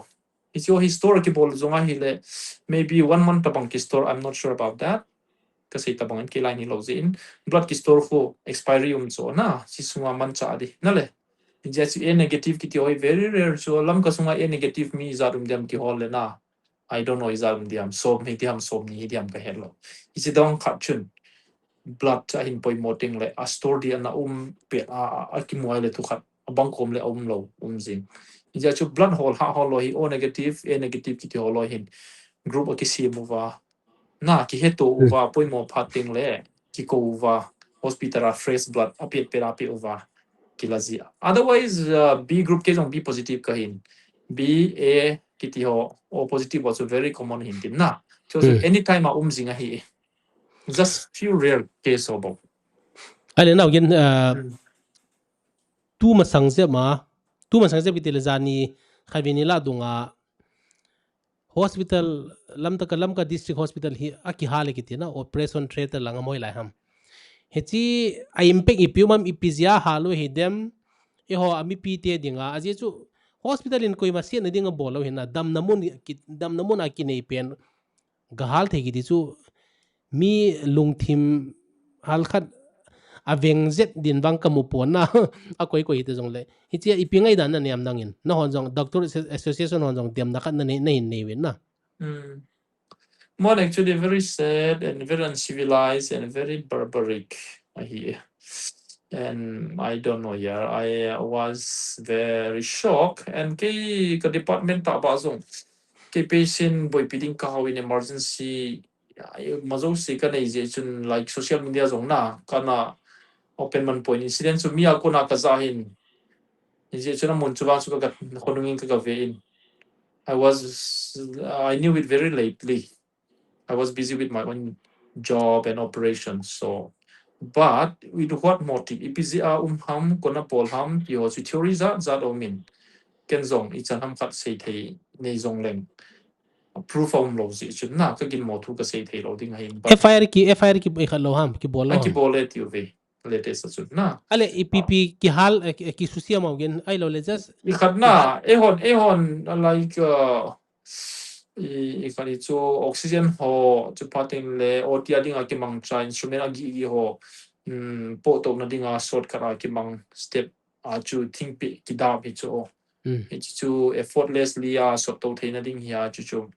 Hichu hi store kibol jong ahile, maybe one month tabang kistore, I'm not sure about that. Kasei tabang in kei lai nilou jeh in, blood kistore khu expiry um chu na, hiche sunga manchah ding nale. Hijeh chun A negative kiti ho hi very rare chu, Lamka sunga A negative mi ijat um diam kihol le na, I don't know ijat um diam, som hi diam, som ni hi diam kahelou. Hiche dong khat chun blood ahin poimo tengle, a store ding ana um pet a, a, akimu ahile thu khat, abang kom le aumlou, um jing. Hijeh chun blood hol ha hol lou hi, O negative, A negative kiti ho lou hin group akisem uva, na kiheto uva, poimo phat tengle kikou uva, hospital a fresh blood apet pet a pe uva kila ji. Otherwise, uh, B group kei jong B positive kahin, B, A kiti ho, O positive ho chu very common hin tin na. Chu chu anytime a um jing ahi. Just few rare case ho bou. Ahile nao gen, uh, tumasang jep ma, tumasang jep kitile jani khatvei ni lah dunga hospital, Lamka, Lamka District Hospital hi akihal e kiti na, operation theatre lang amoi lai ham? Hiche a impact ipi um am, ipi jeh a hal u hidem, eiho a mipite dinga, ajeh chu hospital in koima setna ding abol lou hina, damna mun ki, damna mun a kinei pen gahal thei kiti chu, mi lungthim halkhat aveng jet din vang kamu pon na, akoi koi hita jongle. Hiche ipi ngaidan nanei am nangin? Nahon jong, Doctor Association hon jong demna khat nanei, nahin nei uvin na. Mon, actually very sad and very uncivilized and very barbaric ahi. And I don't know, yeah, I was very shocked. And kei ka department tah bah jong, kei patient boipi ding kahao in emergency, majouse kanei jeh chun, like, social media jong na, kana open man poi in, incident chu mi a kona kaja hin. Hijeh chun amun chu vang chu ka, ka khonung in ka, kave in. I was, I knew it very lately. I was busy with my own job and operations. So, but with what motive? Ipi jeh a um ham, kona bol ham, ti ho chu theory jat jat aum in. Ken jong ichan ham khat seithei nei jongleng, proof aumlou jeh chun na, kaginmo thu kasei theilou ding ahin. But F I R ki, F I R ki, ikhat lou ham, kibol lou ham? Kibol e tiu ve. Latest a chun na. Ahile ipi ipi kihal, eh, ki, eh, kisusia mau gen, ahilouleh just ikhat na, ikhat. Eihon, eihon, like, uh, i, ikhat hi chu oxygen ho, chu phat in le, O T a dinga kimangcha, instrument agih gih ho, um, pohtouna dinga shortcut a kimang step a chu thingpi kidap hi chu. Hichu effortlessly a sot to theina ding hi a chu chu.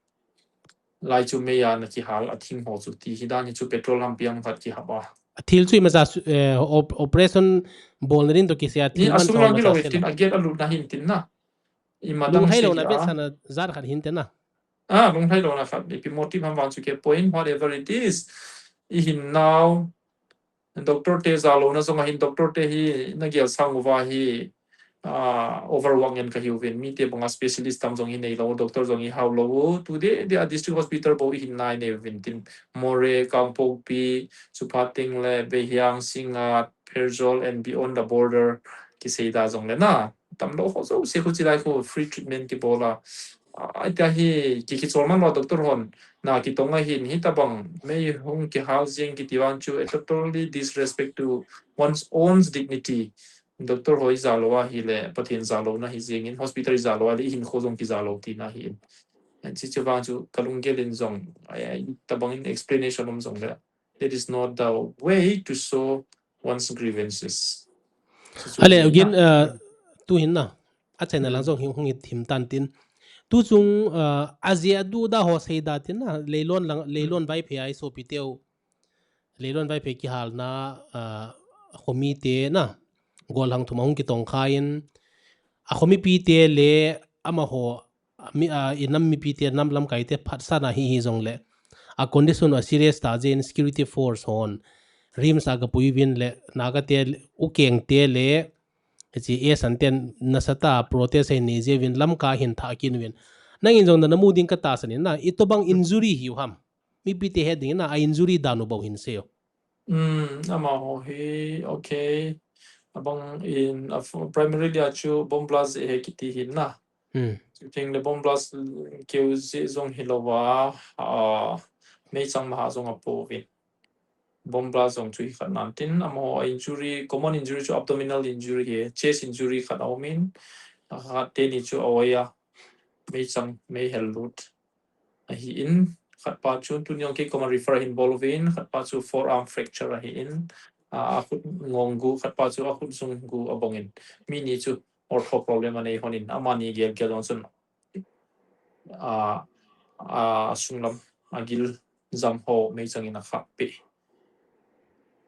Lai chu mei a na kihal a thing ho chu ti hi dan hi chu petrol lampi a khat kihap a. A thil chu imacha, eh, op-, operation bolna din to kisei a thil man thong imacha hilou hin tin, a gate a lutna hin tin na. Ima dang lunglhai louna vetsahna jat khat hinte na. Ah, lunglhai louna khat. Ipi motive ham vang chu kei poi, whatever it is. I hin nau, doctor te jalouna jong ahin, doctor te hi na gel sang uva hi, ah, overwork ngen kahiuvin, mite banga specialist tam jong hi neilou, doctor jong hi haulou. Today, the district hospital bou i hin nai neuvin tin, Moreh, Kangpokpi, chuphat teng le Behiang, Singngat, Pherzawl and beyond the border, kisei da jong le na. Tamlou ho jouse khu chilai khu free treatment kibol a. Ah, tia hi ki, kicholman lou doctor hon. Na kitong ahin, hitabang mei hung kihal jing kiti vang chu a totally disrespect to one's own dignity. Doctor ho i jalou ahile, Pathen jalouna hi jingin, hospital i jalou ahile, i hinkho jong kijalou tina ahin. And chuche vang chu kalunggel in jong, ai, ai, tabang in explanation um jong le. That is not the way to show one's grievances. Chuche chu ahile, jing again, na. Uh, tu hin na. Achaina lang jong hung, hung hi thim tan tin. Tu chung, uh, ajeh a duda ho sei da tin na, Leilon lang, Leilon Vaiphei a i sopi teu. Leilon Vaiphei kihalna, uh, khomi te na, golhang thum a hung kitong khan, a khomipi te le amaho, mi, uh, i nam mipi te, nam lamkai te phatsahna hi hi jong le. A condition a serious ta jeh in security force hon RIMS a gapui uvin le, Naga te, Ukeng te le, hiche Asan ten nasatah a protest ahin nei jeh uvin Lamka ahin thah kit uvin. Nangin jong na, na mu ding ka tahsan in na, itobang injury hiu ham. Mipi te het ding in na, a injury dan u bou hin seiyo. Hmm, amaho hi, okay. Abang in, a f-, primarily a chu bomb blast ahi kiti hin na. Hmm. Chuting le bomb blast keu jeh jong hilou va, ah, meichang ma ha jong apouvin. Bomb blast jong chu hi khat nan tin, amaho injury, common injury chu abdominal injury hi, chest injury khat aumin, a khat teni chu aoi a, meichang, meihel lut ahin, khat pa chu tuni jong kei koma refer hin bol uvin, khat pa chu forearm fracture ahin, a, akhut ngong gu, khat pa chu akhut jung gu abongin, mi ni chu ortho problem anei honin, amani gel gel jong chun, a, a, asunglam, agil jam ho meichang in akhah peh.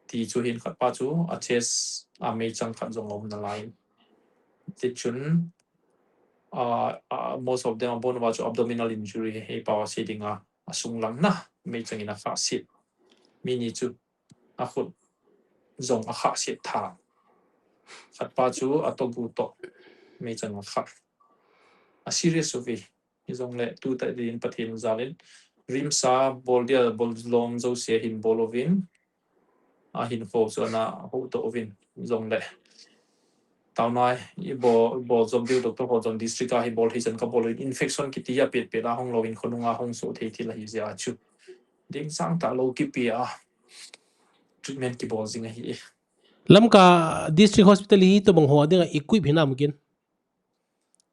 Ti chu hin khat pa chu a chest a meichang khat jong aum nalai. Tichun, a, a, most of them abon uva chu abdominal injury hi, hi pa a sei ding a, asunglam na meichang in akhah sit. Mi ni chu akhut jong akhah sit tha. Khat pa chu atogu toh meichang akhah. A serious uve. Hijongle tuta din Pathen jalin RIMS a bol dia bol lom jouse hin bol uvin. Ahinkho chu ana houtoh uvin. Jongle taona i bol, bol jom diu doctor ho jong district a hi bol thei chan kabol uvin, infection kiti hi apet pet a hung louvin khonung a hung soh thei thil ahi jeh a chu. Ding sang talou kipe a treatment kibol jing ahi. Lamka District Hospital hi tobang ho dinga equip hinam kin?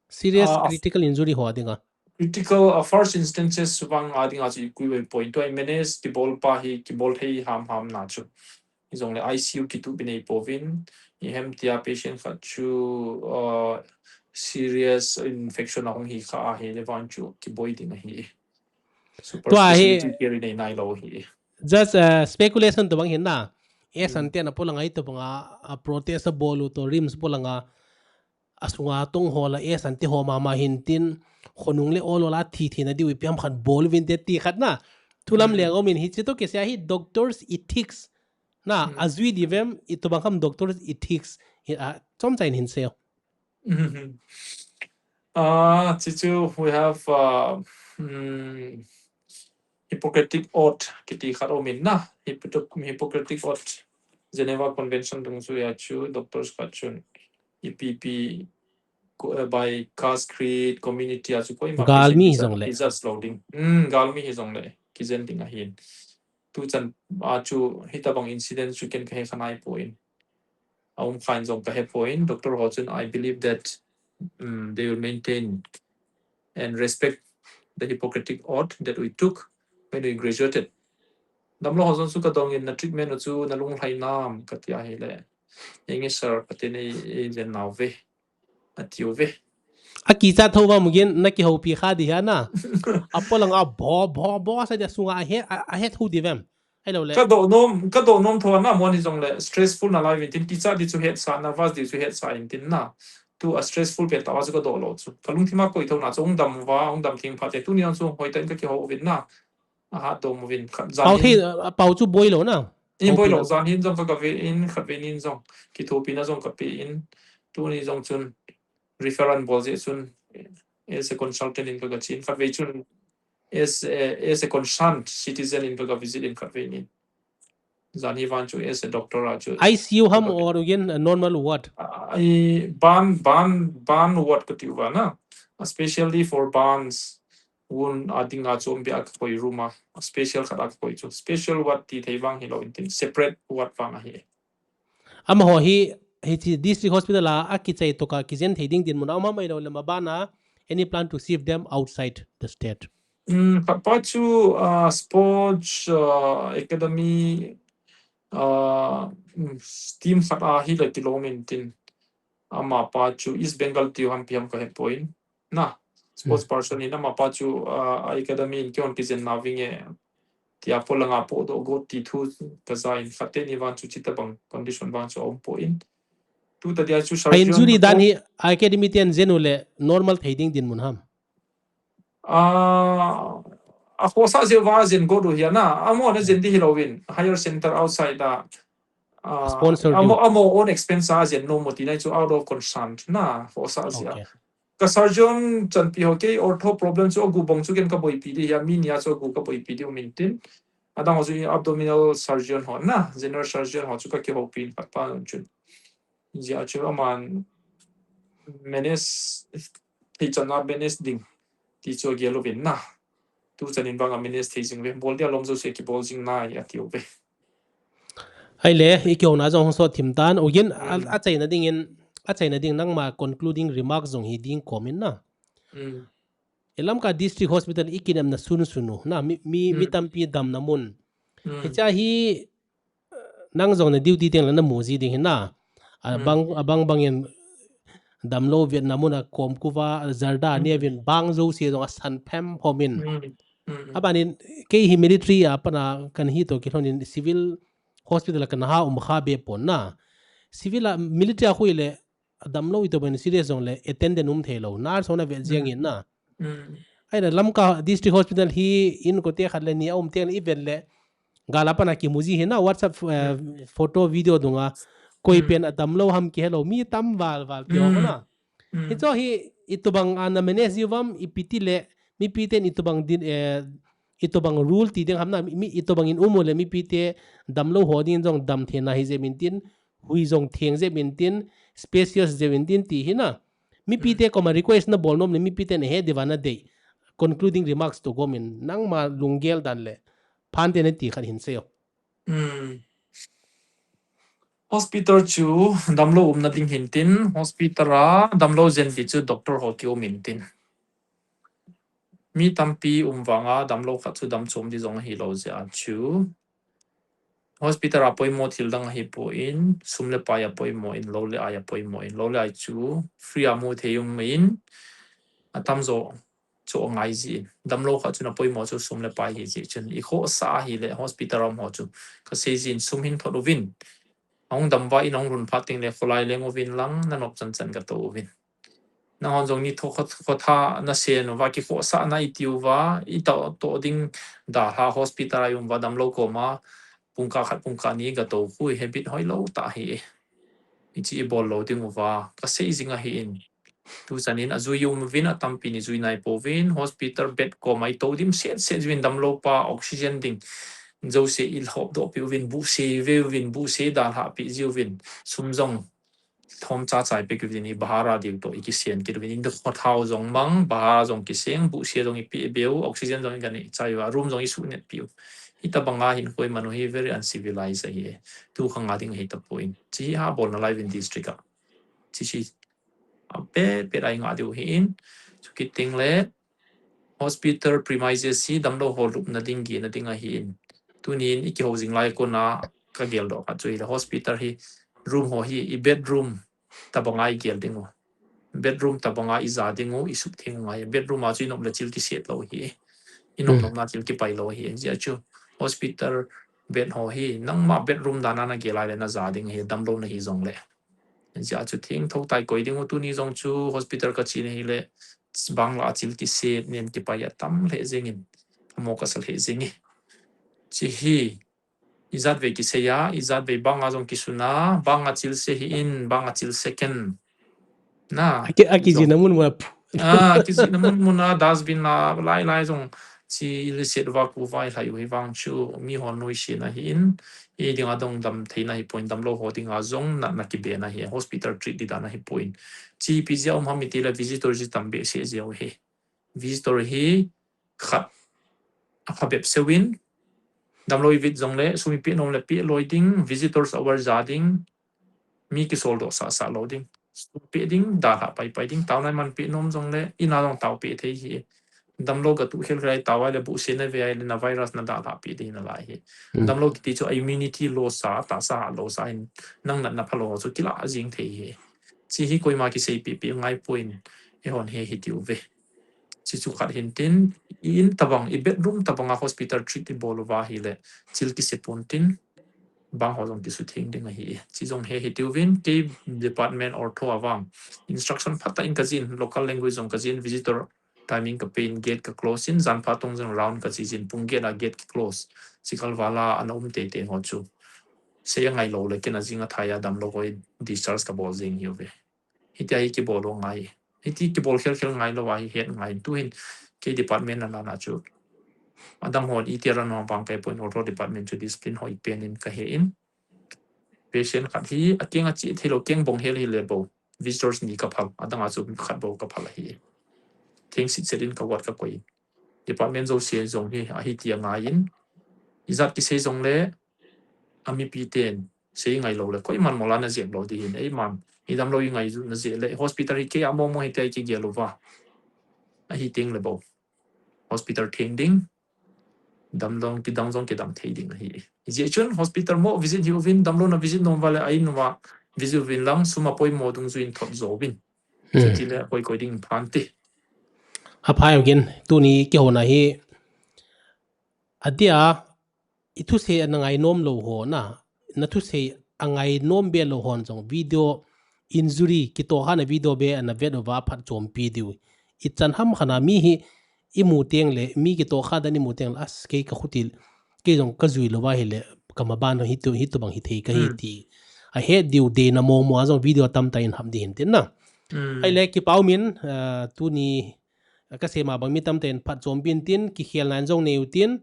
Serious, ah, critical injury ho dinga. Critical, ah, first instances vang a dinga chu equip ahipouvin, tua i manage kibol pa hi, kibol thei ham ham na chu. Hijongle I C U kitup in ahipouvin, ihem tia patient khat chu, ah, serious infection ahung hi kha ahile vang chu kiboi ding ahi. Super specialty care in einai lou ahi. Just, uh, speculation tobang hin na. Asan ten apolanga itobanga, a protest abol u toh RIMS polanga asunga tong ho la Asan te ho mama hin tin, khonung le ol ol a thi thina diu ipi ham khat bol uvin te ti khat na. Thulam leng aumin hiche toh kisei a hi doctors ethics na, ajui diu vem, itobang ham doctors ethics hi, a, chomcha in hin seiyo. Ah, chuchu, we have, uh, hmm, Hippocratic Oath kiti khat aumin na. Hippo-, Hippocratic Oath, Geneva Convention dungjuia chu doctors khat chun ipi ipi, eh, by caste, creed, community a chu koima patient hi jongle, i judge lou ding. Hmm, galmi hijongle kijen ding ahin. Tuchan a chu hitabang incident chu ken kahe kha naipoi. Aum khan jong kahe poi. Doctor ho chun, I believe that, um, they will maintain and respect the Hippocratic Oath that we took when we graduated. Damlou ho jong chu kadongin na treatment u chu nalunglhai nam kati ahile. Enge sir, Pathen in eijen nauve. Atiuve. Akichat thou va mugin nakihoupi kha di hia na. Apolanga bo, bo, bo sa dia sunga ahe, a, ahe thou di vem. Hello le. Kadoh nom, kadoh nom thou na moni jongle stressful nalai vin tin kichat di chu hetsah na, vas di chu hetsah in tin na. Tu a stressful pen tah a chu ka doh lou chu. Ka lungthim a koi thou na chu hung dam uva, hung dam theng phat te. Tuni jong chu hoitah in ka kihou uvin na. A hat dom uvin khat jan pau in thei, a pau chu boi lou na. In boi lou, jan hin jong ka, ka ve in, khat ve nin jong. Kithopina jong ka pe in. Tuni jong chun referral bol jeh chun as a consultant in ka, ka chen. Khat ve chun as a, as a concerned citizen in ka, ka visit in khat ve nin. Jan hi vang chu as a doctor a chu. I C U ham or again a normal ward? Ah, i burn, burn, burn ward ka tiu va na. Especially for burns wound a ding a chu um bia ka koi room a. Special khat a ka koi chu. Special ward ti thei vang hilou in tin. Separate ward vang ahi. Amaho hi, hiche district hospital a, a kichai toh a kijen thei ding dinmun a um ham ahilou le maban a, any plan to shift them outside the state? Um, khat pa chu, uh, sports, uh, academy, uh, um, team khat a hi le kilom in tin. Ama pa chu East Bengal tiu ham ipi ham ka he poi. Na, sports person in ama pa chu, uh, academy in kihon kijen na vinge. Tia polanga podoh got ti thu ka ja in khat teni vang chu chita bang condition vang chu a um poi. Tu ta dia chu surgeon injury dan hi academy ten jen u le normal thei ding dinmun ham? Ah, a khosa jeh uva jen got u hi a na, amaho na jen di hilou in, higher center outside a, ah, sponsor amo, amo own expense a jen nom u ti na chu out of concern na, khosa jeh a. Okay. Ka surgeon chanpi ho kei ortho problem chu agu bang chu ken ka boipi di hi a, mi ni a chu agu ka boipi di um in tin. Adang ho chu abdominal surgeon ho na, general surgeon ho chu ka kihoupi in khat pa chun. Jeh a chu aman manage, thei chan a manage ding ti chu agel uvin na. Tu chan in vang a manage thei jing ve, bol dia lom jouse kibol jing nai ati uve. Ahile, i kihouna jong hung sot thim tan, ugin, a, achaina dingin, achaina ding nangma concluding remarks jong hi ding kom in na. I Lamka District Hospital i kinepna sunsun u, na, mi, mi, mi tampi damna mun. Hiche hi, nang jong na duty teng le na mu ji ding hin na. A bang, a bang bang in damlou vetna mun a kom kuva, a zarda neuvin bang jouse jong a san phem phom in. Abanin, kei hi military a pat a kana hi toh kilhon in civil hospital a kana ha um kha be pon na. Civil a, military a khu ile, damlou itobang in serious jong le, attendant um thei lou. Nurse ho na vet jeng in na. Ahile Lamka District Hospital hi in kote khat le ni a um teng le i vet le, gal a pat a kimu ji hi na, WhatsApp, eh, photo, video dunga, koi pen a damlou ham kihelou, mi tam val val ti ho na. Hicho hi itobang a na manage ji uvam, ipi ti le, mipi ten itobang din, eh, itobang rule ti ding ham na, mi, itobang in um u le mipi te damlou ho din jong dam thei na hi jep in tin, hui jong theng jep in tin, spacious jep in tin ti hi na. Mipi te koma request na bol nom le mipi te na he diu va na dei. Concluding remarks toh gom in nangma lunggel dan le phan te na ti khat hin sei o. Hospital chu damlou umna ding hin tin, hospital a damlou jen ti chu doctor ho kium in tin. Mi tampi um vang a damlou khat chu dam chom di jong ahi lou jeh a chu. Hospital a poimo thil dang ahi poi in, sum le pai a poimo in, lou le ai a poimo in, lou le ai chu free a mu thei um in, atam jo chu angai ji in. Damlou khat chu na poimo chu sum le pai hi ji chun. I khosa ahi le hospital a um ho chu. Ka sei ji in sum hin thot uvin. Ahung dam uva in ahung lhun phat teng le kholai leng uvin lang na nop chan chan ka tou uvin. Nahon jong ni tho kho, kho tha na sen uva, kikhohsah na i ti uva, i toh, toh ding dalha hospital a i um uva damlou koma, pungkah khat pungkah ni ga tou khu i habit hoilou tah hi e. Hichi i bol lou ding uva, ka sei jing ahi in. Tu chan in a jui um uvin a tampi ni jui nai pouvin, hospital bed koma i tou dim set set uvin damlou pa oxygen ding. Jouse i lhop doh pi uvin, buhse ve uvin, buhse dalha pi ji uvin, sum jong thom cha chai pe kit uvin, i bahara diu toh i kisen kit uvin, in the hot house jong mang, bahara jong kiseng, buhse jong i pe beu, oxygen jong i ga nei chai uva, room jong i suh net piu. Hitabanga hin koima nu hi very uncivilized ahi e. Tu khang a ding ahi tapoi. Chi ha bol na lai uvin district a. Chi chi a pe pe lai nga diu hi in. Chu kit teng le hospital premises hi damlou ho lupna ding gina ding ahi in. Tunin i kihou jing lai kona ka gel doh khat chu hi le hospital hi room ho hi i bedroom tabanga i gel ding u. Bedroom tabanga i ja ding u, i sup theng u ngai. Bedroom a chu i nop le chil kiset lou hi. I nop nop na chil kipai lou hi. Jia chu hospital bed ho hi nangma bedroom dan a na gel lai le na ja ding hi damlou na hi jong le. Hijeh chun thengtho tah koi ding u, tuni jong chu hospital kache na hile, bang lah a thil kiset nen kipai atam lheh jengin, amo kasa lheh jenge. Hiche hi, ijat vei kisei a, ijat vei bang a jong kisun a, bang a thil se hih in, bang a thil se ken. Na, aki, aki jong. Kijihna mun mun a. Ah, kijihna mun mun a, dustbin a, lai lai jong, hiche ilhaiset uva, khovah ilhai u hi vang chu, mi hon nuisat na hih in, ei dinga dong damtheina hipon, damlou ho dinga jong natna kibe na hi, hospital treat ding dan a hipon. Hiche ipi jeh a um ham itile visitor jong tam behseh jeh u hi. Visitor hi khat, akha bep seuvin, damlou ivit jongle, sum ipeh nom le peh loi ding, visitors hour ja ding, mi kisoldoh sah sah lou ding. Sum peh ding, dalhah pai pai ding, taona iman peh nom jongle, in a jong tao peh thei hi. Damlou gatuh khel khel a tao a le buhse nave a le na virus nadalhah peh ding nalai hi. Hmm. Damlou kiti chu immunity low sa, tahsa low sa hin, nang natna phalou chu kilah jeng thei hi. Hiche hi koima kiseipeh peh ngai poi, eihon he hiti uve. Hiche chu khat hintin, i in tabang, i bedroom tabang a hospital treat ibol uva hile, thil kise pon tin, bang ho jong kisutheng ding ahi. Hiche jong he hiti uvin, kei department ortho a vang instruction phatah in kajih in, local language jong kajih in, visitor timing kapen, gate ka close in, jan phat tong jong round kache jin, pung get a gate ki close. Chikal val a ana um teitei ho chu, sei angai lou le ken ajing athai a damlou koi discharge kabol jeng hi uve. Hitia hi kibol u ngai. Hiti kibol khel khel ngai lou a hi het ngai. Tuhin kei department na na chu, adang hon iti a ran hon vang kei pon, ortho department chu discipline hoi pen in kahe in. Patient khat hi akeng a che thei lou, keng bong hel hile bou, visitors ni kaphal, adang a chu khat bou kaphal ahi. Theng sitset in ka ward kakoi. Department jouse jong hi ahi tia ngai in, ijat kisei jongle, amipi ten sei ngai lou le, koiman mola najep lou ding hin, eiman, idamlou ingai ju najeh le, hospital hi kei a momo hitia kigel uva. Ahi teng le bou, hospital theng ding, damlou kidang jong kidam thei ding ahi. Hijeh chun hospital mo visit hih uvin, damlou na visit nom uva le, a in uva visit uvin lang, sum apoimo dungjuiyin thot jo uvin. Hmm. Chutile akoi koi ding phan ti. Aphai uvin, tuni kihouna hi, atia, i thusei ana ngai nom lou ho na, na thusei angai nom be lou hon jong video injury, kitohkhana video be ana vet uva phatchompi diu. Ichan ham khat a mi hi imu teng le, mi kitohkha dan imu teng le, as, kei kakhuti, kei jong kajui lou va hile, kamaban hitu, hitobang hithei kahi Hmm. ti. Ahet diu deina momo a jong video tamtah in ham ding hin tin na. Hmm. Ahile kipa umin, ah, tuni kasei ma bang mi tamtah in phatchompi in tin, kikhelna in jong nei utin,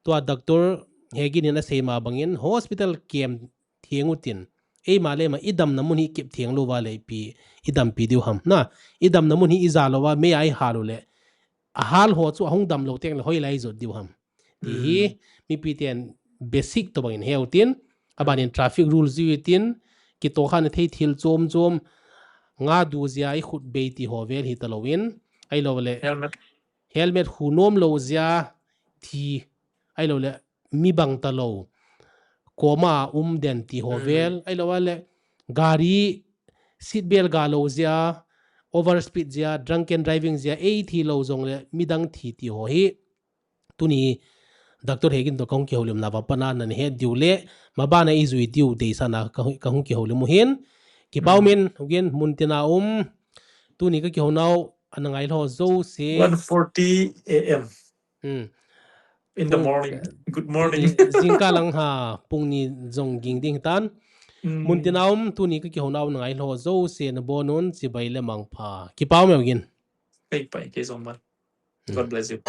tua doctor Hegin in asei ma bangin hospital kem theng utin, eima le eima idamna mun hi kep theng lou va le ipi idampi diu ham. Na, idamna mun hi ija lou va, mei a ihal u le, ahal ho chu ahung damlou teng le hoilai jot diu ham. Ti hi, Hmm. mipi ten basic tobang in he utin, aban in traffic rule jui utin, kitohkhana thei thil chom chom, nga du jeh a ikhut bei ti ho vel hita lou in, ahilou le, Helmet. helmet khu nom lou jeh a thi, ahilou le, mi bang talou, koma um den ti ho Hmm. vel, ahilou le, gari seat belt ga lou jeh a, overspeed jeh a, drunken driving jeh a, ei thi lou jongle, midang thi ti ho hi. Tuni, Doctor Hegin toh kahung kihoulimna va pat a nahet diu le, maban a ijui diu deisahna kahung, kahung kihoulim u hin. Kipa umin, Hmm. Hegin, muntina um, tuni kakihounau, ana ngai lou jouse. One forty A M. Hmm. In the Pung, morning. Good morning. Jing, jingkah lang ha, pung ni jong ging ding tan. Hmm. Muntina um, tuni kakihounau ana ngai lou jouse nabonun, chibai le mangpha. Kipa ume Hegin. Kei pai, kei jong man. Hmm. God bless you.